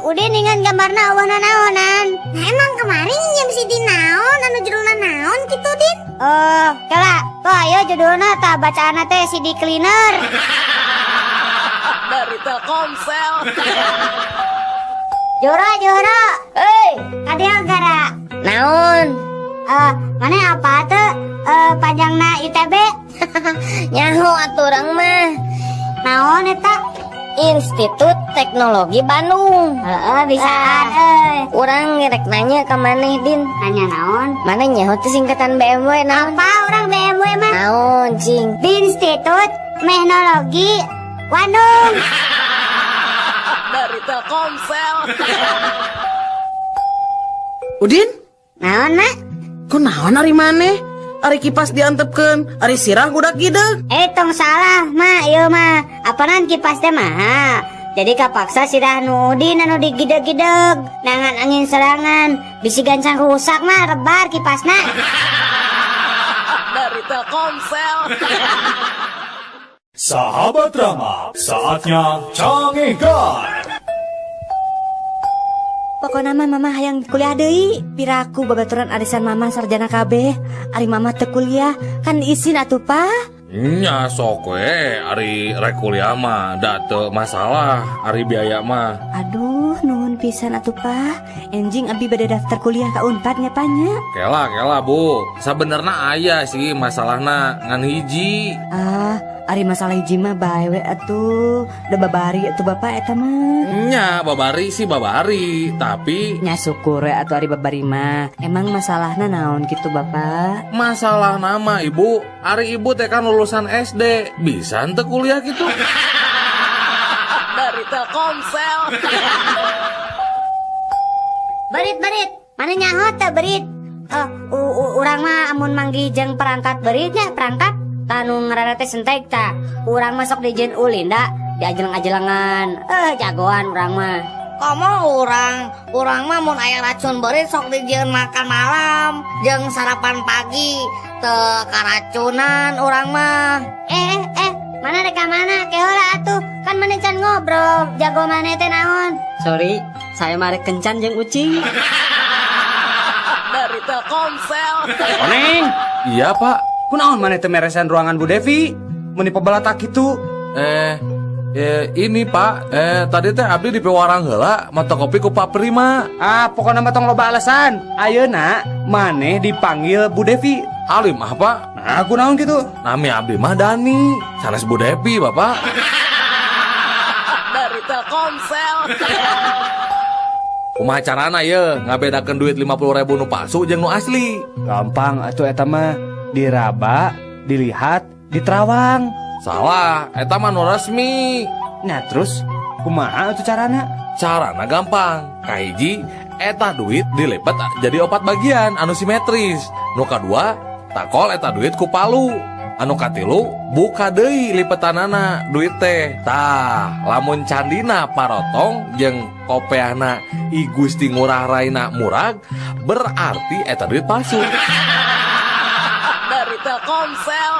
Udin ningan gambarna eueuh nanaonan. Nah, emang kemarin nginjem si Din naon anu judulna naon kitu Din? Oh, kela. Tuh ayo judulna tah bacaanna teh CD Cleaner. Dari Telkomsel. Jora, Jora. Hei, kadang gara. Naon? Mana apa tuh? Panjangna ITB? Nyaho atuh urang mah. Naon eta? Institut Teknologi Bandung. Heeh, bisaan euy. Urang rek nanya ka maneh, Din. Nanya naon? Maneh nyaho teh singkatan BMW naon? Apa urang BMW mah? Naon, cing? Institut Teknologi Bandung. Dari Telkomsel. Udin? Naon, Mak? Kunaon ari maneh? Ari kipas diantepkeun, ari sirah gudak gideg. Tong salah, Mak, ieu mah. Apanan kipas teh mahal. Jadi kapaksa sirah nu Udin anu digideg-gideg. Nangan angin serangan, bisi gancang rusak mah rebar kipasna. Dari Telkomsel. Sahabat Rama, saatnya Canggihkan. Pokokna mah mama hayang kuliah deui. Piraku babaturan arisan mama sarjana kabeh. Ari mama teu kuliah, kan izin atuh, Pak. Nya sok we, ari rek kuliah mah da teu masalah, ari biaya mah. Aduh, nuhun pisan atuh, Pak. Enjing abi bade daftar kuliah ka Unpad nya, Pak nya. Kela kela, Bu. Sabenerna aya sih masalahna ngan hiji. Ah, ari masalah hiji mah bae we atuh. Da babari atuh Bapak eta mah. Nya babari sih babari, tapi nya syukur we atuh ari babari mah. Emang masalahna naon kitu Bapak? Masalah nama Ibu, ari Ibu teh kan lulusan SD, bisa henteu kuliah gitu. Dari Telkomsel. Berit-berit, mana nyaho teh berit? Urang mah amun manggih jeung perangkat beritnya, perangkat tanu ngaranna teh sentek ta. Urang masuk di jeung ulin da, diajeleng-ajelengan. Jagoan urang mah. Komo urang mah mun aya racun beurit sok dijieun makan malam jeung sarapan pagi, teu karacunan urang mah. Mana rek ka mana? Kehola atuh, kan maneh can ngobrol, jago maneh teh naon? Sorry, saya mah rek kencan jeung ucing. Dari Telkomsel. Oneng. Iya, Pak. Kunaon maneh teu meresan ruangan Bu Devi? Meuni pabalatak kitu. Ini Pak, tadi teh abdi di pewarang heula mata kopi ku Pak Prima. Ah, pokona mah tong loba alasan. Ayeuna maneh dipanggil Bu Devi. Alim ah, Pak. Nah, kunaon kitu? Nami abdi mah Dani, sanes Bu Devi, Bapak. Dari Telkomsel. Kumaha carana ye ngabedakeun duit 50.000 nu palsu jeung nu asli? Gampang atuh eta mah, diraba, dilihat, diterawang. Salah, eta mah nu resmi. Nah terus, kumaha atuh carana? Carana gampang. Kahiji, eta duit dilipet jadi 4 bagian anu simetris. Nu kadua, takol eta duit ku palu. Anu katilu, buka deui lipetanana duit teh. Tah, lamun candina parotong jeung kopeahna I Gusti Ngurah Raina murag, berarti eta duit palsu. Dari Telkomsel.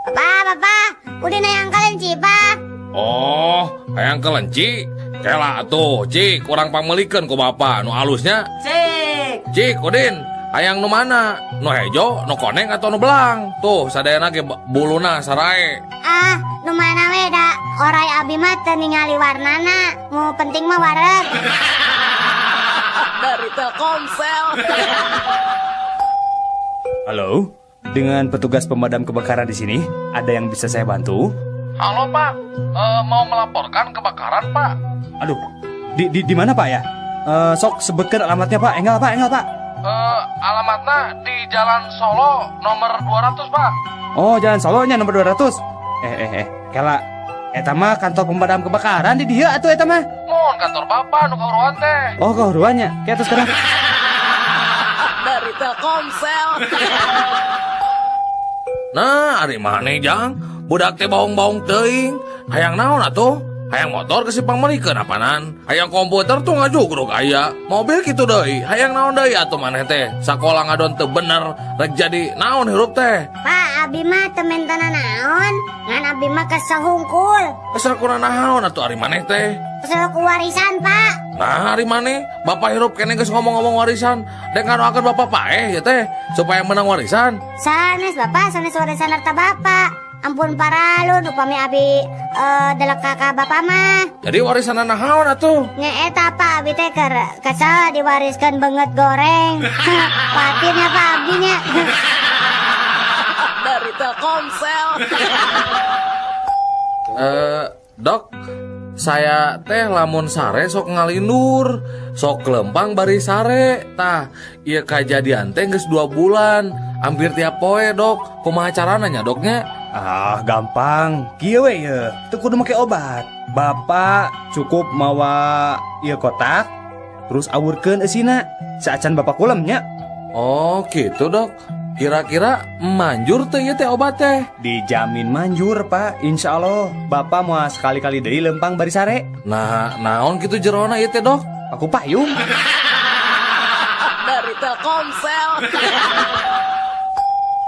Bapak, bapak, udah hayang kelenci, Pak. Oh, hayang kelenci? Kela atuh, Cik, kurang pangmelikeun ku bapak nu alusnya. Cik. Cik, Udin, hayang nu mana? Nu hejo, nu koneng atau nu belang? Tuh, sadayana ge buluna sarae. Ah, nu mana we da orai abi mah teu ningali warnana. Nu penting mah wareg. Dari Telkomsel. Halo, dengan petugas pemadam kebakaran di sini, ada yang bisa saya bantu? Halo Pak, mau melaporkan kebakaran Pak. Aduh, di mana Pak ya? Sok sebutkan alamatnya Pak. Enggal Pak, enggal Pak. Alamatnya di Jalan Solo nomor 200 Pak. Oh, Jalan Solonya nomor 200. Kela, eta mah kantor pemadam kebakaran di dieu atuh eta mah. Mohon kantor Bapak nu kahuruan teh. Oh, kahuruannya. Kayak terus sekarang. Dari Telkomsel. Nah, ari maneh jang, budak teh baong-baong teuing. Hayang naon atuh? Hayang motor ke simpang meulikeun apanan? Hayang komputer tuh ngajugruk aya. Mobil kitu deui. Hayang naon deui atuh maneh teh? Sakola ngadon teu bener, rek jadi naon hirup teh? Pak, abi mah teu mentana naon, ngan abi mah kesel hungkul. Kesel kuna naon atuh ari maneh teh? Kesel ku warisan, Pak. Nah, ari maneh, bapak hirup kene geus ngomong-ngomong warisan. Dek ngadoakeun bapak paeh ya teh supaya menang warisan. Sanes bapak, sanes warisan harta bapak. Ampun paralun upami abi delek ka bapak mah. Jadi warisan naon atuh? Nya eta Pak, abi teh keur kesel diwariskeun beungeut goreng. Patirnya Pak abdi nya. Dari Telkomsel. Dok, saya teh lamun sare sok ngalindur, sok lempang bari sare. Tah, ieu kajadian teh geus 2 bulan, hampir tiap poe, Dok. Kumaha carana nya, Doknya? Ah, gampang. Kieu we ye, teu kudu make obat. Bapak cukup mawa ieu kotak, terus awurkeun eusina. Saacan bapak kulem nya. Oh, gitu, Dok. Kira-kira manjur teh ieu teh obat teh? Dijamin manjur, Pak. Insya Allah bapak mau sekali-kali deui lempang bari sare. Nah, naon kitu jerona ieu teh, Dok? Aku payung. Dari Telkomsel.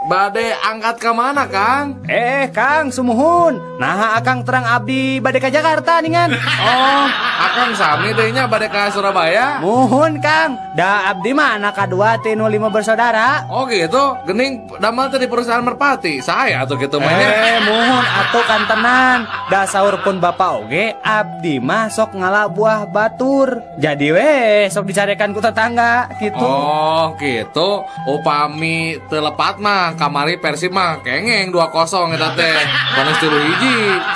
Bade angkat ke mana, Kang? Kang, sumuhun. Nah, akang terang abdi bade ka Jakarta ningan. Oh, akang sami deui nya bade ka Surabaya? Muhun, Kang. Da abdi mah anak kadua ti nu 5 bersaudara. Oh gitu, gening damel teh di perusahaan Merpati. Saya atuh kitu mah nya. Muhun atuh kantenan. Da saur pun bapak oge abdi mah sok ngala buah batur. Jadi we sok dicarekan ku tetangga gitu. Oh, gitu. Upami teu lepat mah kamari Persib mah kengeng 2-0 eta teh. Bonus 3-1.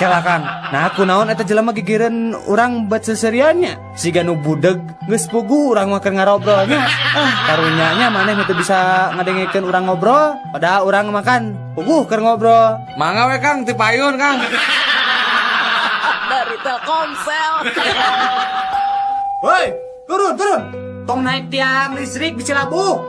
Kela Kang. Nah, kunaon eta jelema gigireun urang bet seseriannya. Siga nu budeg geus puguh urang mah keur ngarobrolnya. Ah, karunyanya maneh nu teu bisa ngadengekeun urang ngobrol, padahal urang makan puguh keur ngobrol. Mangga we Kang, ti payun Kang. Dari Telkomsel. Woi, turun, turun. Tong naik tiang listrik bisa labuh.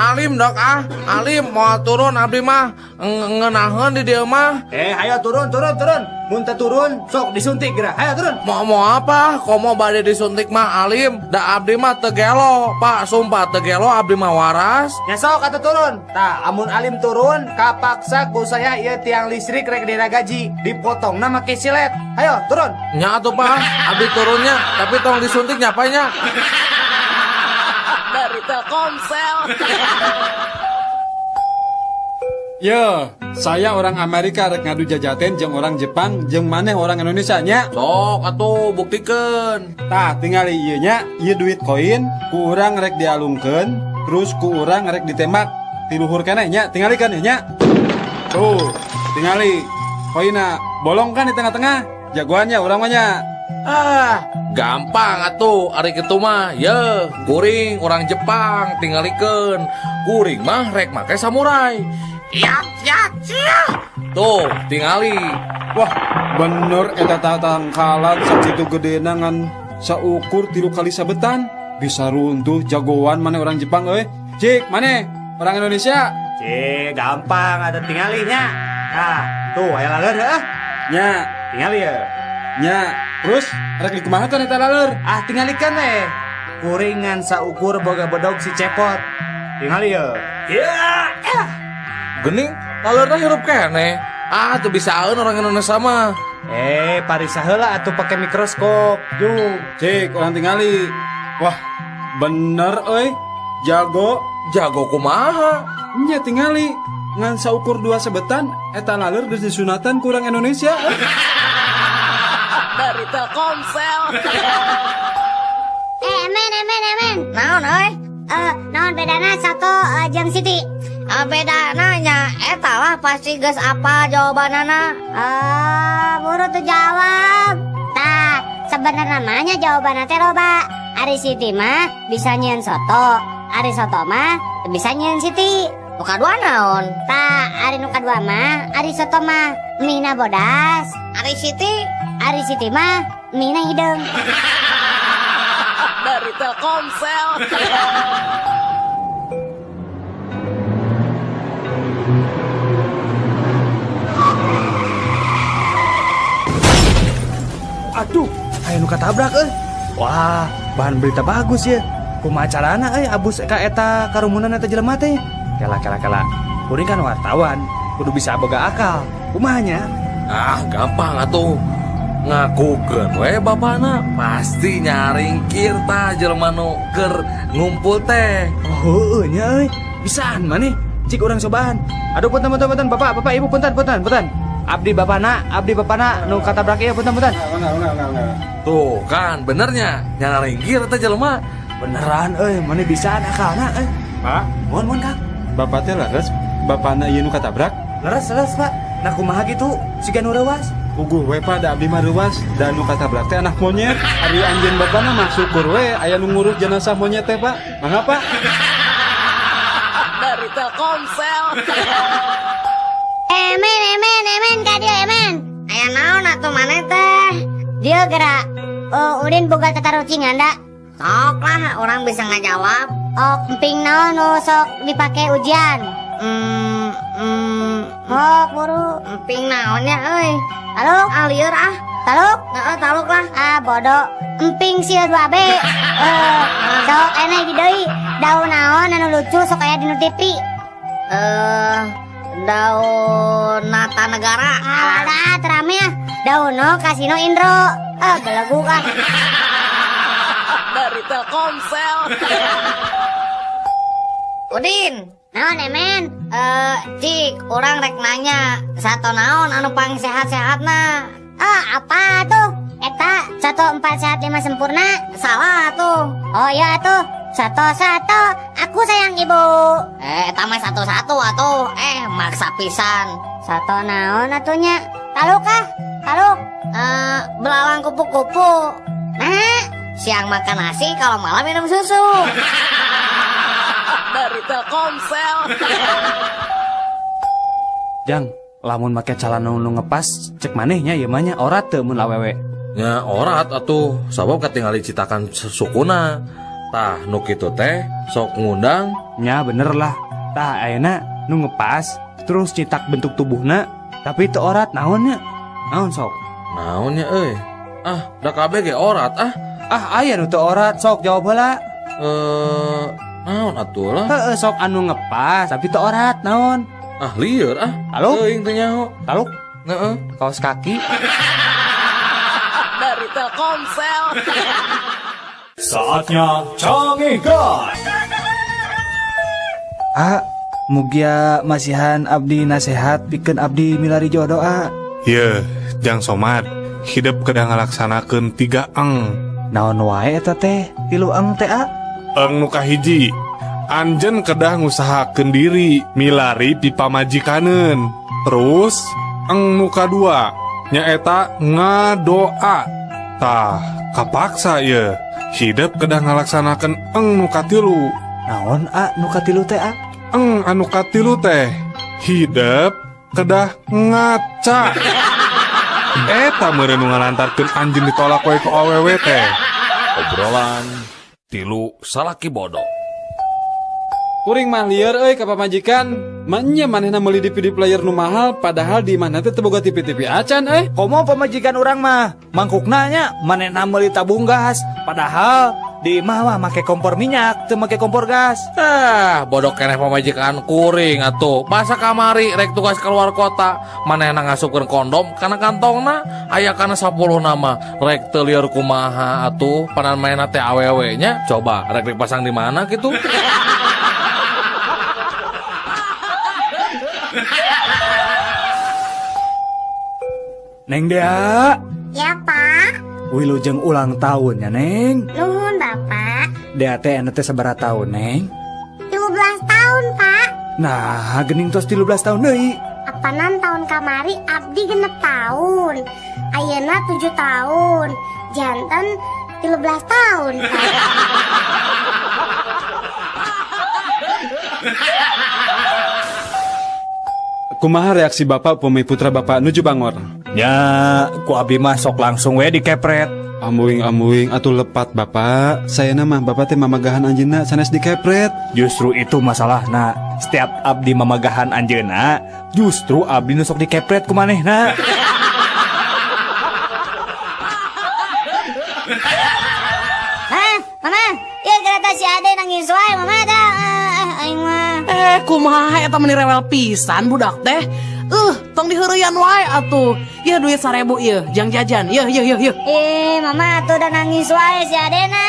Alim Dok ah, alim mau turun abdi mah ngeunaheun di dieu mah. Ayo turun, turun, turun. Mun teu turun sok disuntik geura. Ayo turun. Mau apa? Komo bade disuntik mah alim. Da abdi mah teu gelo, Pak, sumpah teu gelo abdi mah waras. Nya sok atuh turun. Tah, amun alim turun kapaksa ku saya ieu tiang listrik rek diragaji, dipotongna make silet. Ayo turun. Nya atuh Pak, abdi turunnya, tapi tong disuntik nya Pak nya. Dari Telkomsel. Yo, saya orang Amerika rek ngadu jajaten jeung orang Jepang jeung maneh orang Indonesia nya. Sok atuh buktikeun. Tah, tingali ieu nya, ieu duit koin ku urang rek dialungkeun, terus ku urang rek ditembak ti luhur keneh nya, tingalikeun nya. Tuh, tingali koinna bolong kan di tengah-tengah. Jagoannya urang mah nya. Ah, gampang atuh ari kitu mah. Ye, kuring orang Jepang tingalikeun. Kuring mah rek make samurai. Ya, ya, ya. Tuh, tingali. Wah, bener eta tatangkalan sakitu gedena ngan saukur 3 kali sabetan. Bisa runtuh jagoan mana orang Jepang euy. Cik, mana orang Indonesia? Cik, gampang ada tingalinya. Nah, tuh aya laleur heuh. Nya, tingali ya. Nya, terus rek dikumaha teh eta laleur? Ah, tingalikeun we. Kuringan saukur boga bedog si cepot. Tingali ya. Ya. Gening, laleurna hirup keneh. Ah, teu bisaeun orang Indonesia mah. Parisa heula atuh pake mikroskop. Ju, cik orang tingali. Wah, bener euy. Jago. Jago kumaha? Nya tingali. Ngan saukur 2 sebetan eta laleur geus disunatan ku urang Indonesia. Dari Telkomsel. Emen. Naon euy? Naon bedana soto jeung Siti? Bedana nya eta lah pasti geus apa jawabanana. Buru tuh jawab. Tah, sebenarnya namanya jawabanna teh loba. Ari Siti mah bisa nyieun soto, ari soto mah bisa nyieun Siti. Nu kadua naon? Tah, ari nu kadua mah ari soto mah mina bodas. Ari Siti? Ari Siti mah mina hideung. Dari Telkomsel. Aduh, aya nu katabrak euy. Wah, bahan berita bagus ya. Kumaha carana euy abus ka eta karumunan eta jelema teh? Kela kela kela. Kuring kan wartawan, kudu bisa boga akal. Kumaha nya? Ah, gampang atuh. Ngakukeun we bapana pasti nyaringkir tah jelema nu keur ngumpul teh. Oh, heueuh nya euy. Bisaan maneh. Cik urang cobaan. Aduh, punten punten punten, Bapak, Bapak, Ibu, punten punten punten. Abdi bapana, abdi bapana nu katabrak ieu, punten-punten. Enggak. Tuh kan benernya, nyana ringgir eta jelema. Beneran euy, mana bisa akalna euy. Pak, Mohon mohon Kang. Bapak teh leres, bapana ieu nu katabrak? Leres leres, Pak. Nah kumaha gitu, siga nu reuas. Puguh we Pak, da abdi mah reuas, da nu katabrak teh anak monyet. Ari anjeun bapana mah syukur we aya nu ngurus jenazah monyet teh, Pak. Mangga, Pak. Dari Telkomsel. Emen, emen, emen, ka dieu emen. Aya naon atuh maneh teh? Dieu gerak. Oh, Udin boga tatarucingan da. Sok lah, orang bisa ngajawab. Oh, emping naon nu sok dipake ujian? Oh, buru. Emping naonnya euy? Taluk? Ah, lieur ah. Taluk? Heeh, taluk lah. Ah, bodoh. Emping sieun 2B. Sok enak di deui. Daun naon anu lucu sok aya di nu TV? Daun Nata Negara. Ah, dah terame ah. Daun no Kasino Indro. Ah, belegu ah. Dari Telkomsel. Udin. Naon emen? Cik, orang rek nanya, sato naon anu pang sehat-sehatna? Ah, apa tuh? Eta 1 4 sehat 5 sempurna. Salah tuh. Oh iya tuh. 1 1 aku sayang ibu. Eta mah 1 1 atuh. Maksa pisan. Sato naon atunya? Taluk ah? Taluk. Belalang kupu-kupu. Nah, siang makan nasi, kalau malam minum susu. Dari Telkomsel. Jang, lamun make calana nu ngepas, cek manehnya ieu mah nya orat teu mun awewe. Nya orat atuh, sabab katingali citakan sukuna. Tah nu kitu teh sok ngundang. Nya bener lah. Tah ayeuna nu ngepas terus citak bentuk tubuhna tapi teu orat naonnya? Naon sok? Naonnya euy? Ah, da kabeh ge orat ah. Ah, aya nu teu orat sok jawab heula. Naon atuh lah? Heeh, sok anu ngepas tapi teu orat naon? Ah, lieur ah. Taluk? Teuing teu nyaho. Taluk? Heeh. Kaos kaki. Dari Telkomsel. Saatnya Canggihkan. Ah, mugia masihan abdi nasehat pikeun abdi milari jodoh ah. Yeuh, Jang Somad, hidup kedah ngalaksanakeun 3 eng. Naon wae eta teh? 3 eng teh ah? Eng nu kahiji, anjeun kedah ngusahakeun diri milari pipamajikaneun. Terus eng nu kadua nyaeta ngadoa. Tah, kapaksa ye. Hidup kedah ngalaksanakeun eng nu katilu. Naon a nu katilu teh a? Eng anu katilu teh hidup kedah ngaca. Eta meureun nu ngalantarkeun anjeun ditolak we ku awewe teh. Obrolan tilu salaki bodoh. Kuring mah lieur euy ka pamajikan. Manya manehna meuli DVD player nu mahal padahal di imahna teh teu boga TV-TV acan euy. Komo pamajikan urang mah mangkukna nya manehna meuli tabung gas padahal di imah mah make kompor minyak teu make kompor gas. Ah, bodoh keneh pamajikan kuring atuh. Masa kamari rek tugas keluar kota manehna ngasupkeun kondom kana kantongna aya kana 10 nama rek teu lieur kumaha atuh panan manehna teh awewe nya coba rek dipasang di mana kitu. Neng Dea. Ya, Pak. Wilujeng ulang tahun ya, Neng. Nuhun, Bapak. Dea teh anu teh sabaraha tahun, Neng? 13 tahun, Pak. Nah, gening tos 13 tahun deui. Apanan tahun kamari abdi 6 tahun. Ayeuna 7 tahun. Janten 13 tahun, Pak. Kumaha reaksi bapak upami putra bapak nuju bangor? Nya, ku abi mah sok langsung we dikepret. Ambuing-ambuing atuh lepat bapak. Sayana mah bapak teh mamagahan anjeunna sanes dikepret. Justru itu masalahna. Setiap abdi mamagahan anjeunna, justru abdi nu sok dikepret ku manehna. Hah, mama, ieu kereta si Ade nangis wae mama dah. Aing mah. Kumaha eta meni rewel pisan budak teh. Tong diheureyan wae atuh. Yeuh duit 1000 ieu, jang jajan. Yeuh yeuh yeuh yeuh. Mama atuh udah nangis wae si Adena.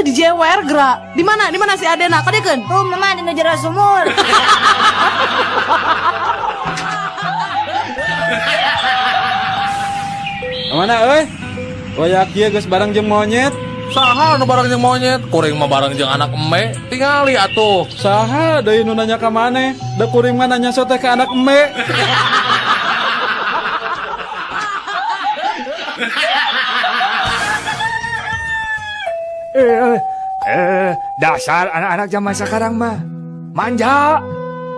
Dijewer geura. Di mana? Di mana si Adena? Kadiekeun? Tuh mama di nu jero sumur. Mana euy? Waya kieu geus bareng jeung monyet. Saha nu bareng jeung monyet? Kuring mah bareng jeung anak eme. Tingali atuh. Saha deui nu nanya ka maneh? Da kuring mah nanya sote ka anak eme. Dasar anak-anak zaman sekarang mah manja.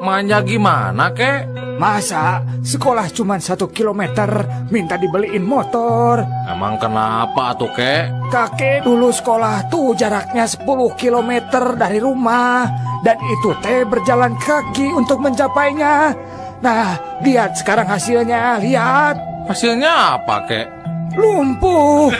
Manja gimana kek? Masa sekolah cuma 1 kilometer minta dibeliin motor. Emang kenapa tuh kek? Kakek dulu sekolah tuh jaraknya 10 kilometer dari rumah. Dan itu teh berjalan kaki untuk mencapainya. Nah, lihat sekarang hasilnya, lihat. Hasilnya apa kek? Lumpuh.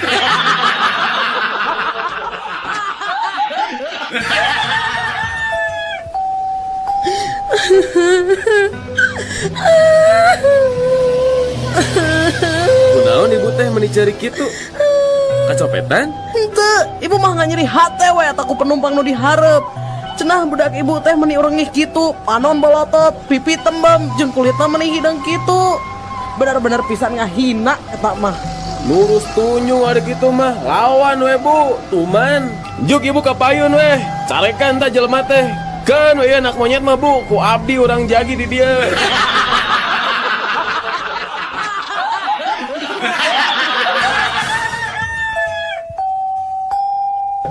Kunaon ibu teh meni ceurik kitu? Kacopetan? Henteu, ibu mah nggak nyeri hate we eta ku penumpang nu dihareup. Cenah budak ibu teh meni urengih kitu, panon bolotot, pipi tembem, jeung kulitna meni hideung kitu. Bener-bener pisan ngahina eta mah. Lurus tunjung ari kitu mah, lawan we bu, tuman. Juk ibu ka payun we, carekan tah jelema teh. Keun we anak monyet mah bu, ku abdi urang jagi di dieu.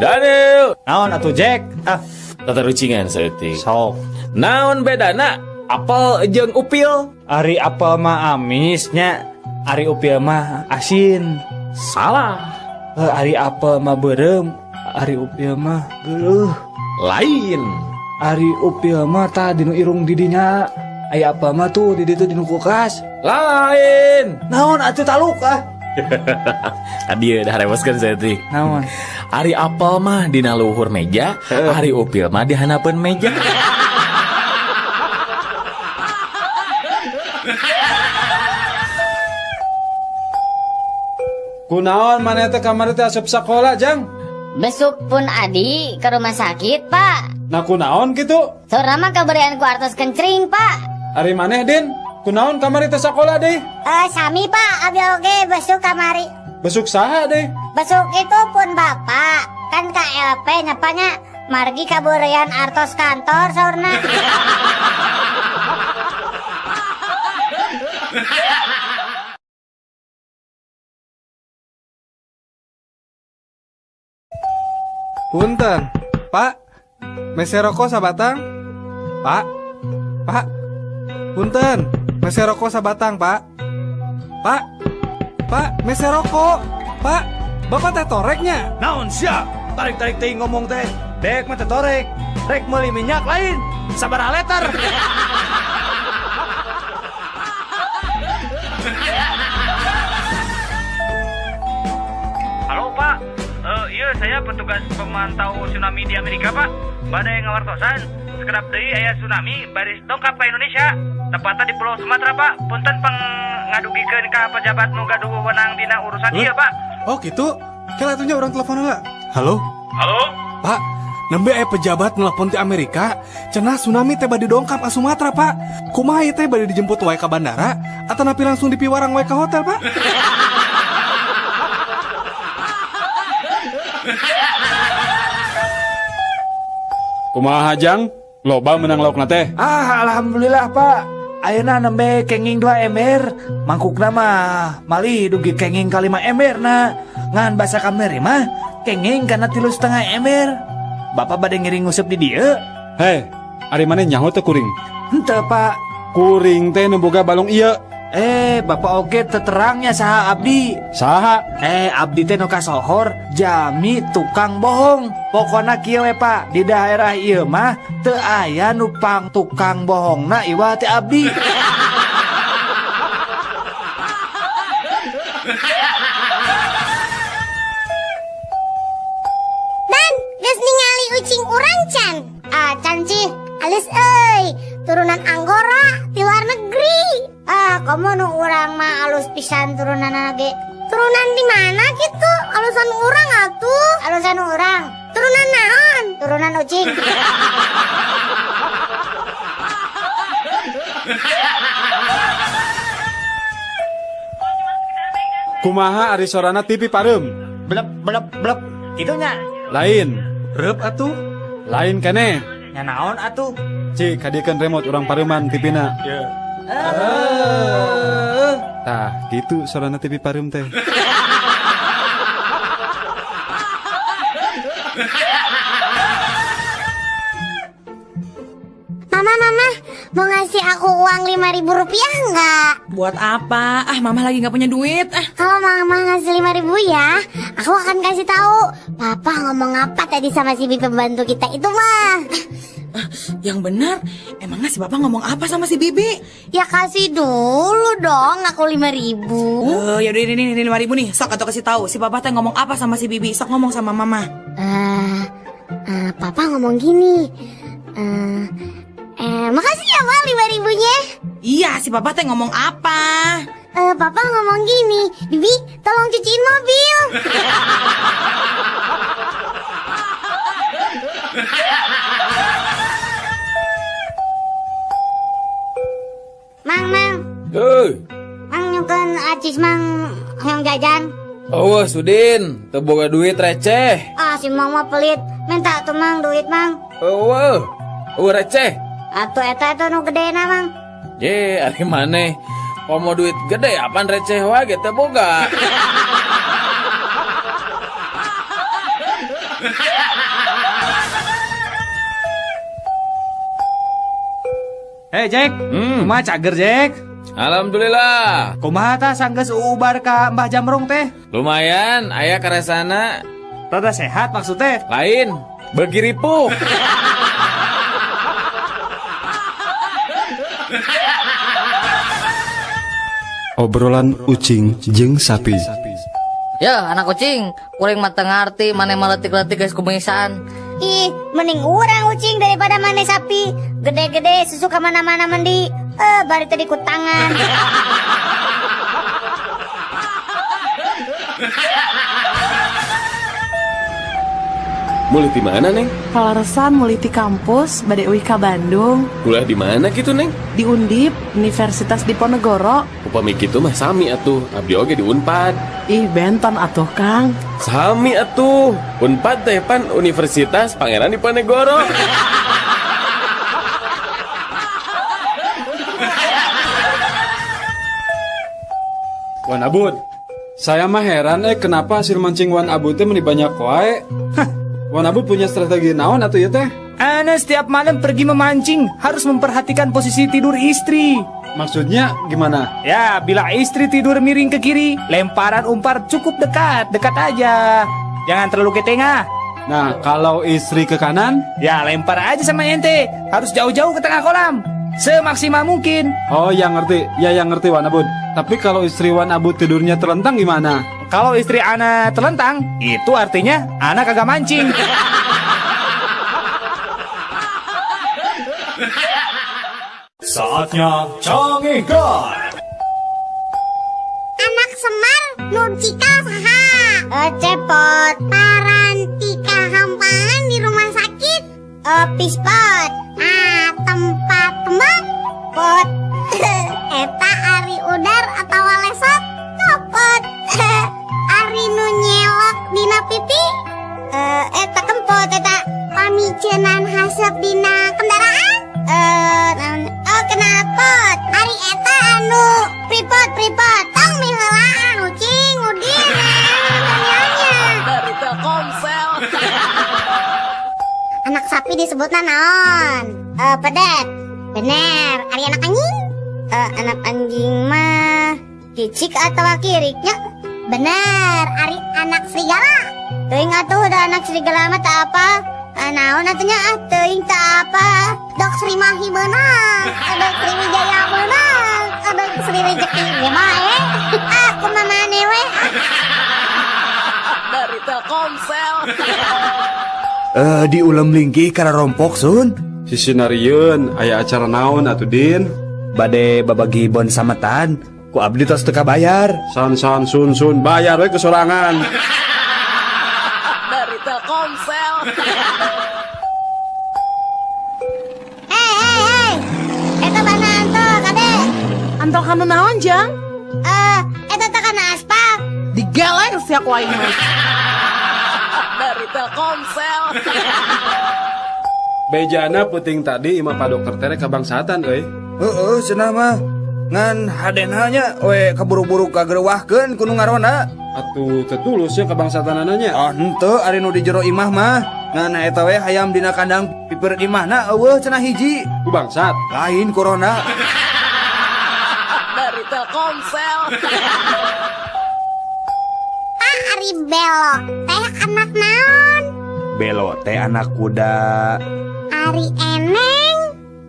Daniel, naon atuh Jack? Ah, tatarucingan saeutik. Sok. Naon bedana apel jeung upil? Ari apel mah amisnya, ari upil mah asin. Salah. Ari apel mah beureum, ari upil mah geuleuh. Lain. Ari upil mah tah dinu irung didinya. Aya apel mah tuh di ditu dinu kulkas. Lain. Naon atuh taluk ah. Tadi udah reweskeun saeutik. Naon? Ari apel mah dina luhur meja, ari upil mah di handapeun meja. Kunaon maneh teh kamari teh asup sakola, Jang? Besuk pun adi ke rumah sakit, Pak. Nah kunaon kitu? Saurna mah kaberian ku artos kencring, Pak. Ari maneh, Din? Kunaon kamari teh sakola deh? Sami, Pak, abi oge besuk kamari. Besuk saha deh? Besuk itu pun bapak. Kan KLP nyapanya margi kaburian artos kantor saurna. Punten, Pak. Mese rokok sabatang? Pak. Pak. Punten, mese rokok sabatang, Pak. Pak. Pak, mese rokok. Pak, Bapak teh toreknya. Naon sia? Tarik-tarik teh ngomong teh. Dek mah teh torek. Rek meuli minyak lain. Sabaraha liter. Halo, Pak. Iya, saya petugas pemantau tsunami di Amerika, Pak. Badai ngawartosan, sekedap deui aya tsunami baris dongkap ka Indonesia. Tepatnya di Pulau Sumatera, Pak. Punten pengadugikeun ka pejabat nu gaduh wewenang dina urusan ieu, Pak. Oh, gitu. Kela atunya urang telepon heula. Halo? Halo? Pak, nembe aya pejabat nelpon ti Amerika, cenah tsunami teh bade dongkap ka Sumatera, Pak. Kumaha ieu teh bade dijemput wae ka bandara atau napi langsung dipiwarang wae ka hotel, Pak? Kumaha Jang? Loba menang laukna teh. Ah, alhamdulillah, Pak. Ayeuna nembe kenging 2 ember, mangkukna mah malih dugi kenging ka 5 ember na. Ngan basa kamari mah kenging kana 3,5 ember. Bapak bade ngiring nguseup di dieu. Hei, ari maneh nyaho teh kuring? Henteu, Pak. Kuring teh nu boga balong ieu. Bapak oge teterangnya saha abdi. Saha? Abdi teh nu kasohor jami tukang bohong. Pokona kieu we, Pak, di daerah ieu mah teu aya nu pang tukang bohongna iwal teh abdi. Dan geus ningali ucing urang can. Acan cih, alus euy, turunan Anggora ti luar negeri. Ah, komo nu urang mah alus pisan turunanna ge. Turunan di mana gitu? Alusan urang atuh. Alusan urang. Turunan naon? Turunan ucing. Kumaha ari sorana TV pareum? Blep blep blep. Kitu nya. Lain. Reup atuh. Lain keneh. Nya naon atuh? Cik, kadiekeun remote urang pareuman TV-na. Ye. Tah, gitu sorana TV pareum teh. Mama, mama, mau ngasih aku uang 5.000 rupiah nggak? Buat apa? Ah, mama lagi nggak punya duit. Ah. Kalau mama ngasih 5.000 ya, aku akan kasih tahu. Papa ngomong apa tadi sama si bibi pembantu kita itu mah? Yang benar, emangnya si Bapak ngomong apa sama si Bibi? Ya kasih dulu dong, aku 5.000. Ya udah ini 5.000 nih. Sok atau kasih tahu si Papa teh ngomong apa sama si Bibi. Sok ngomong sama Mama. Papa ngomong gini. Makasih ya Ma 5.000-nya. Iya, si Papa teh ngomong apa? Papa ngomong gini, Bibi tolong cuciin mobil. Mang, mang. Hei. Mang nyukeun acis mang hayang jajan. Oh, Sudin, teu boga duit receh. Ah, si mang mah pelit. Minta tuh mang duit mang. Eueuh. Eueuh receh. Atuh eta eta nu gedena mang. Ye, ari maneh komo duit gede apaan receh wae ge teu boga. Hei Jack, kumaha cager Jack? Alhamdulillah. Kumaha tah sanggeus uubar ka Mbah Jamrong teh? Lumayan, aya karesana. Rada sehat maksudnya? Lain, beuki ripuh. Obrolan ucing jeung sapi. Ya, anak kucing, kuring mah teu ngarti maneh mah leutik-leutik geus kumisan. Ih, mending urang ucing daripada maneh sapi. Gede-gede susu ka mana-mana mandi. Bari tadi ku tangan. Mulai di mana, Neng? Kaleresan mulai di kampus, bade uih ka Bandung. Kuliah di mana gitu, Neng? Di Undip, Universitas Diponegoro. Upami kitu mah sami atuh, abdi oge di Unpad. Ih, benton atuh, Kang. Sami atuh, Unpad teh pan Universitas Pangeran Diponegoro. Wan Abud, saya mah heran kenapa hasil mancing Wan Abud teh meni banyak wae. Wan Abud punya strategi naon atuh ieu teh? Ana setiap malam pergi memancing harus memperhatikan posisi tidur istri. Maksudnya gimana? Ya, bila istri tidur miring ke kiri, lemparan umpan cukup dekat, dekat aja. Jangan terlalu ke tengah. Nah, kalau istri ke kanan? Ya, lempar aja sama ente. Harus jauh-jauh ke tengah kolam. Semaksimal mungkin. Oh, yang ngerti. Ya, yang ngerti Wan Abud. Tapi kalau istri Wan Abud tidurnya telentang gimana? Kalau istri ana telentang, itu artinya ana kagak mancing. Saatnya Cangehgar. Anak Semar nu cikal saha? Cepot. Parantika hampangan di rumah sakit. Pispot. Ah, tempat kembang. Pot. Eta ari udar atau lesot. Copot. Ari nu nyelok dina pipi. Eta kempot eta. Pamicenan hasep dina kendaraan. Oh kenapot. Ari eta anu pripot pripot. Tong miheulaan ucing udin. Dari Telkomsel. Anak sapi disebutna naon? Pedet. Bener. Ari anak anjing? Anak anjing mah cicik atau kiriknya? Bener. Ari anak serigala. Teuing atuh da anak serigala mah tak apa. Naon atunya ah teuing tak apa. Dok Sri Mahi beunang, dok Sri Wijaya beunang, dok Sri Rezeki ge bae. Aku mah maneh we. Dari Telkomsel. Di ulem lingkih kana rompok sun. Sisinarieun aya acara naon atuh Din? Bade babagi bon sametan, ku abdi tos teu kabayar. San san sun sun bayar we kesorangan. Dari Telkomsel. Hei hei hei. Eta bana anto kade. Anto kana naon, Jang? Eta teh kana aspal. Digeleng sia ku aing mah. Dari Telkomsel. Bejana peuting tadi imah Pak Dokter teh kabangsatan euy. Heeh, cenah mah. Ngan hadena nya we kaburu-buru kagerewahkeun ku nu ngaronda. Atuh teu tulus nya kabangsatanana nya. Ah henteu ari nu di jero imah mah. Ngan eta we hayam dina kandang piper imahna eueuh cenah hiji. Ku bangsat. Lain corona. Dari Telkomsel. Ah ari Belo teh anak naon? Belo teh anak kuda. Ari Eneng?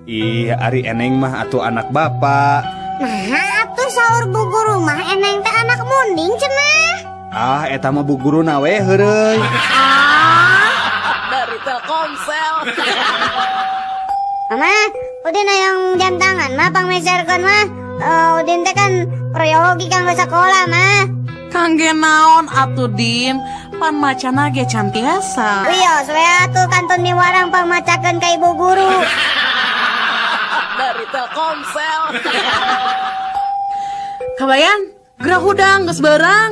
Ih, ari Eneng mah atuh anak bapak. Nah, atuh saur bu guru mah Eneng teh anak munding cenah. Ah, eta mah bu guruna we heureuy. Ah, dari Telkomsel. Mama, Udin hayang jam tangan mah pangmeserkeun mah. Udin teh kan proyogi kanggo sakola mah. Kangge naon atuh Din, pan macana ge can tiasa. Wios we atuh kantun miwarang pangmacakeun ka ibu guru. Dari Telkomsel. Kabayan, gerah hudang geus barang.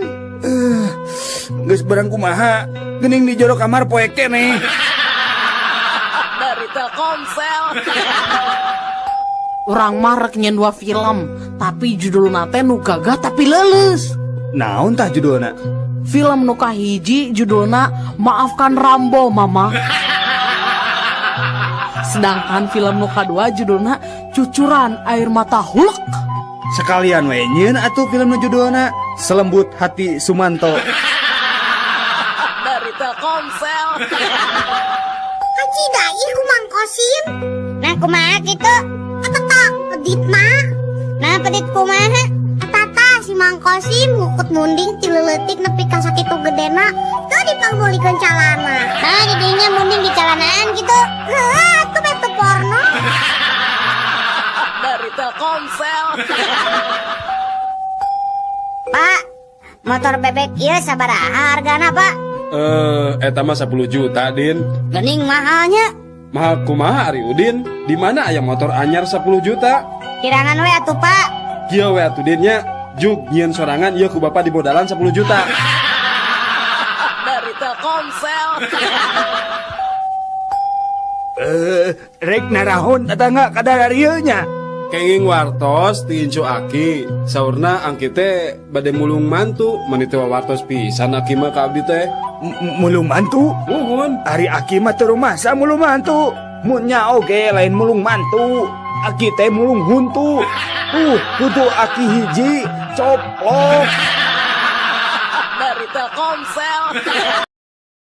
Geus barang kumaha? Geuning di jero kamar poe keneh. Dari Telkomsel. Urang mah rek nyen dua film, tapi judulna teh nu gagah tapi leuleus. Naon tah judulna? Film nu kahiji judulna Maafkan Rambo Mama. Sedangkan film nu kadua judulna Cucuran Air Mata Hulk. Sekalian we nyieun atuh film nu judulna Selembut Hati Sumanto. Dari Telkomsel. Kacida ih ku Mang Kosim. Nah kumaha kitu? Eta tah peditna. Nah pedit kumaha? Eta tah si Mang Kosim ngukut munding ti leuletik nepi ka sakitu gedena teu dipangmeulikeun calana. Nah didinya munding di calanaan kitu. Heuh atuh bete porno. Dari Telkomsel. Pak, motor bebek ieu sabaraha hargana, Pak? Eta mah 10 juta, Din. Geuning mahalnya. Mahal kumaha ari Udin? Di mana aya motor anyar 10 juta? Kirangan we atuh, Pak. Kieu we atuh Din nya. Jug nyieun sorangan ieu ku bapak dibodalan 10 juta. Dari Telkomsel. Rek narahon tetangga kadar ieu nya. Kenging wartos ti incu aki. Saurna angki teh bade mulung mantu, meni teh wartos pisan aki mah ka abdi teh. Mulung mantu? Muhun. Ari aki mah teu rumasa mulung mantu. Mun nya oge lain mulung mantu. Aki teh mulung huntu. Kudu aki hiji coplok. Dari Telkomsel.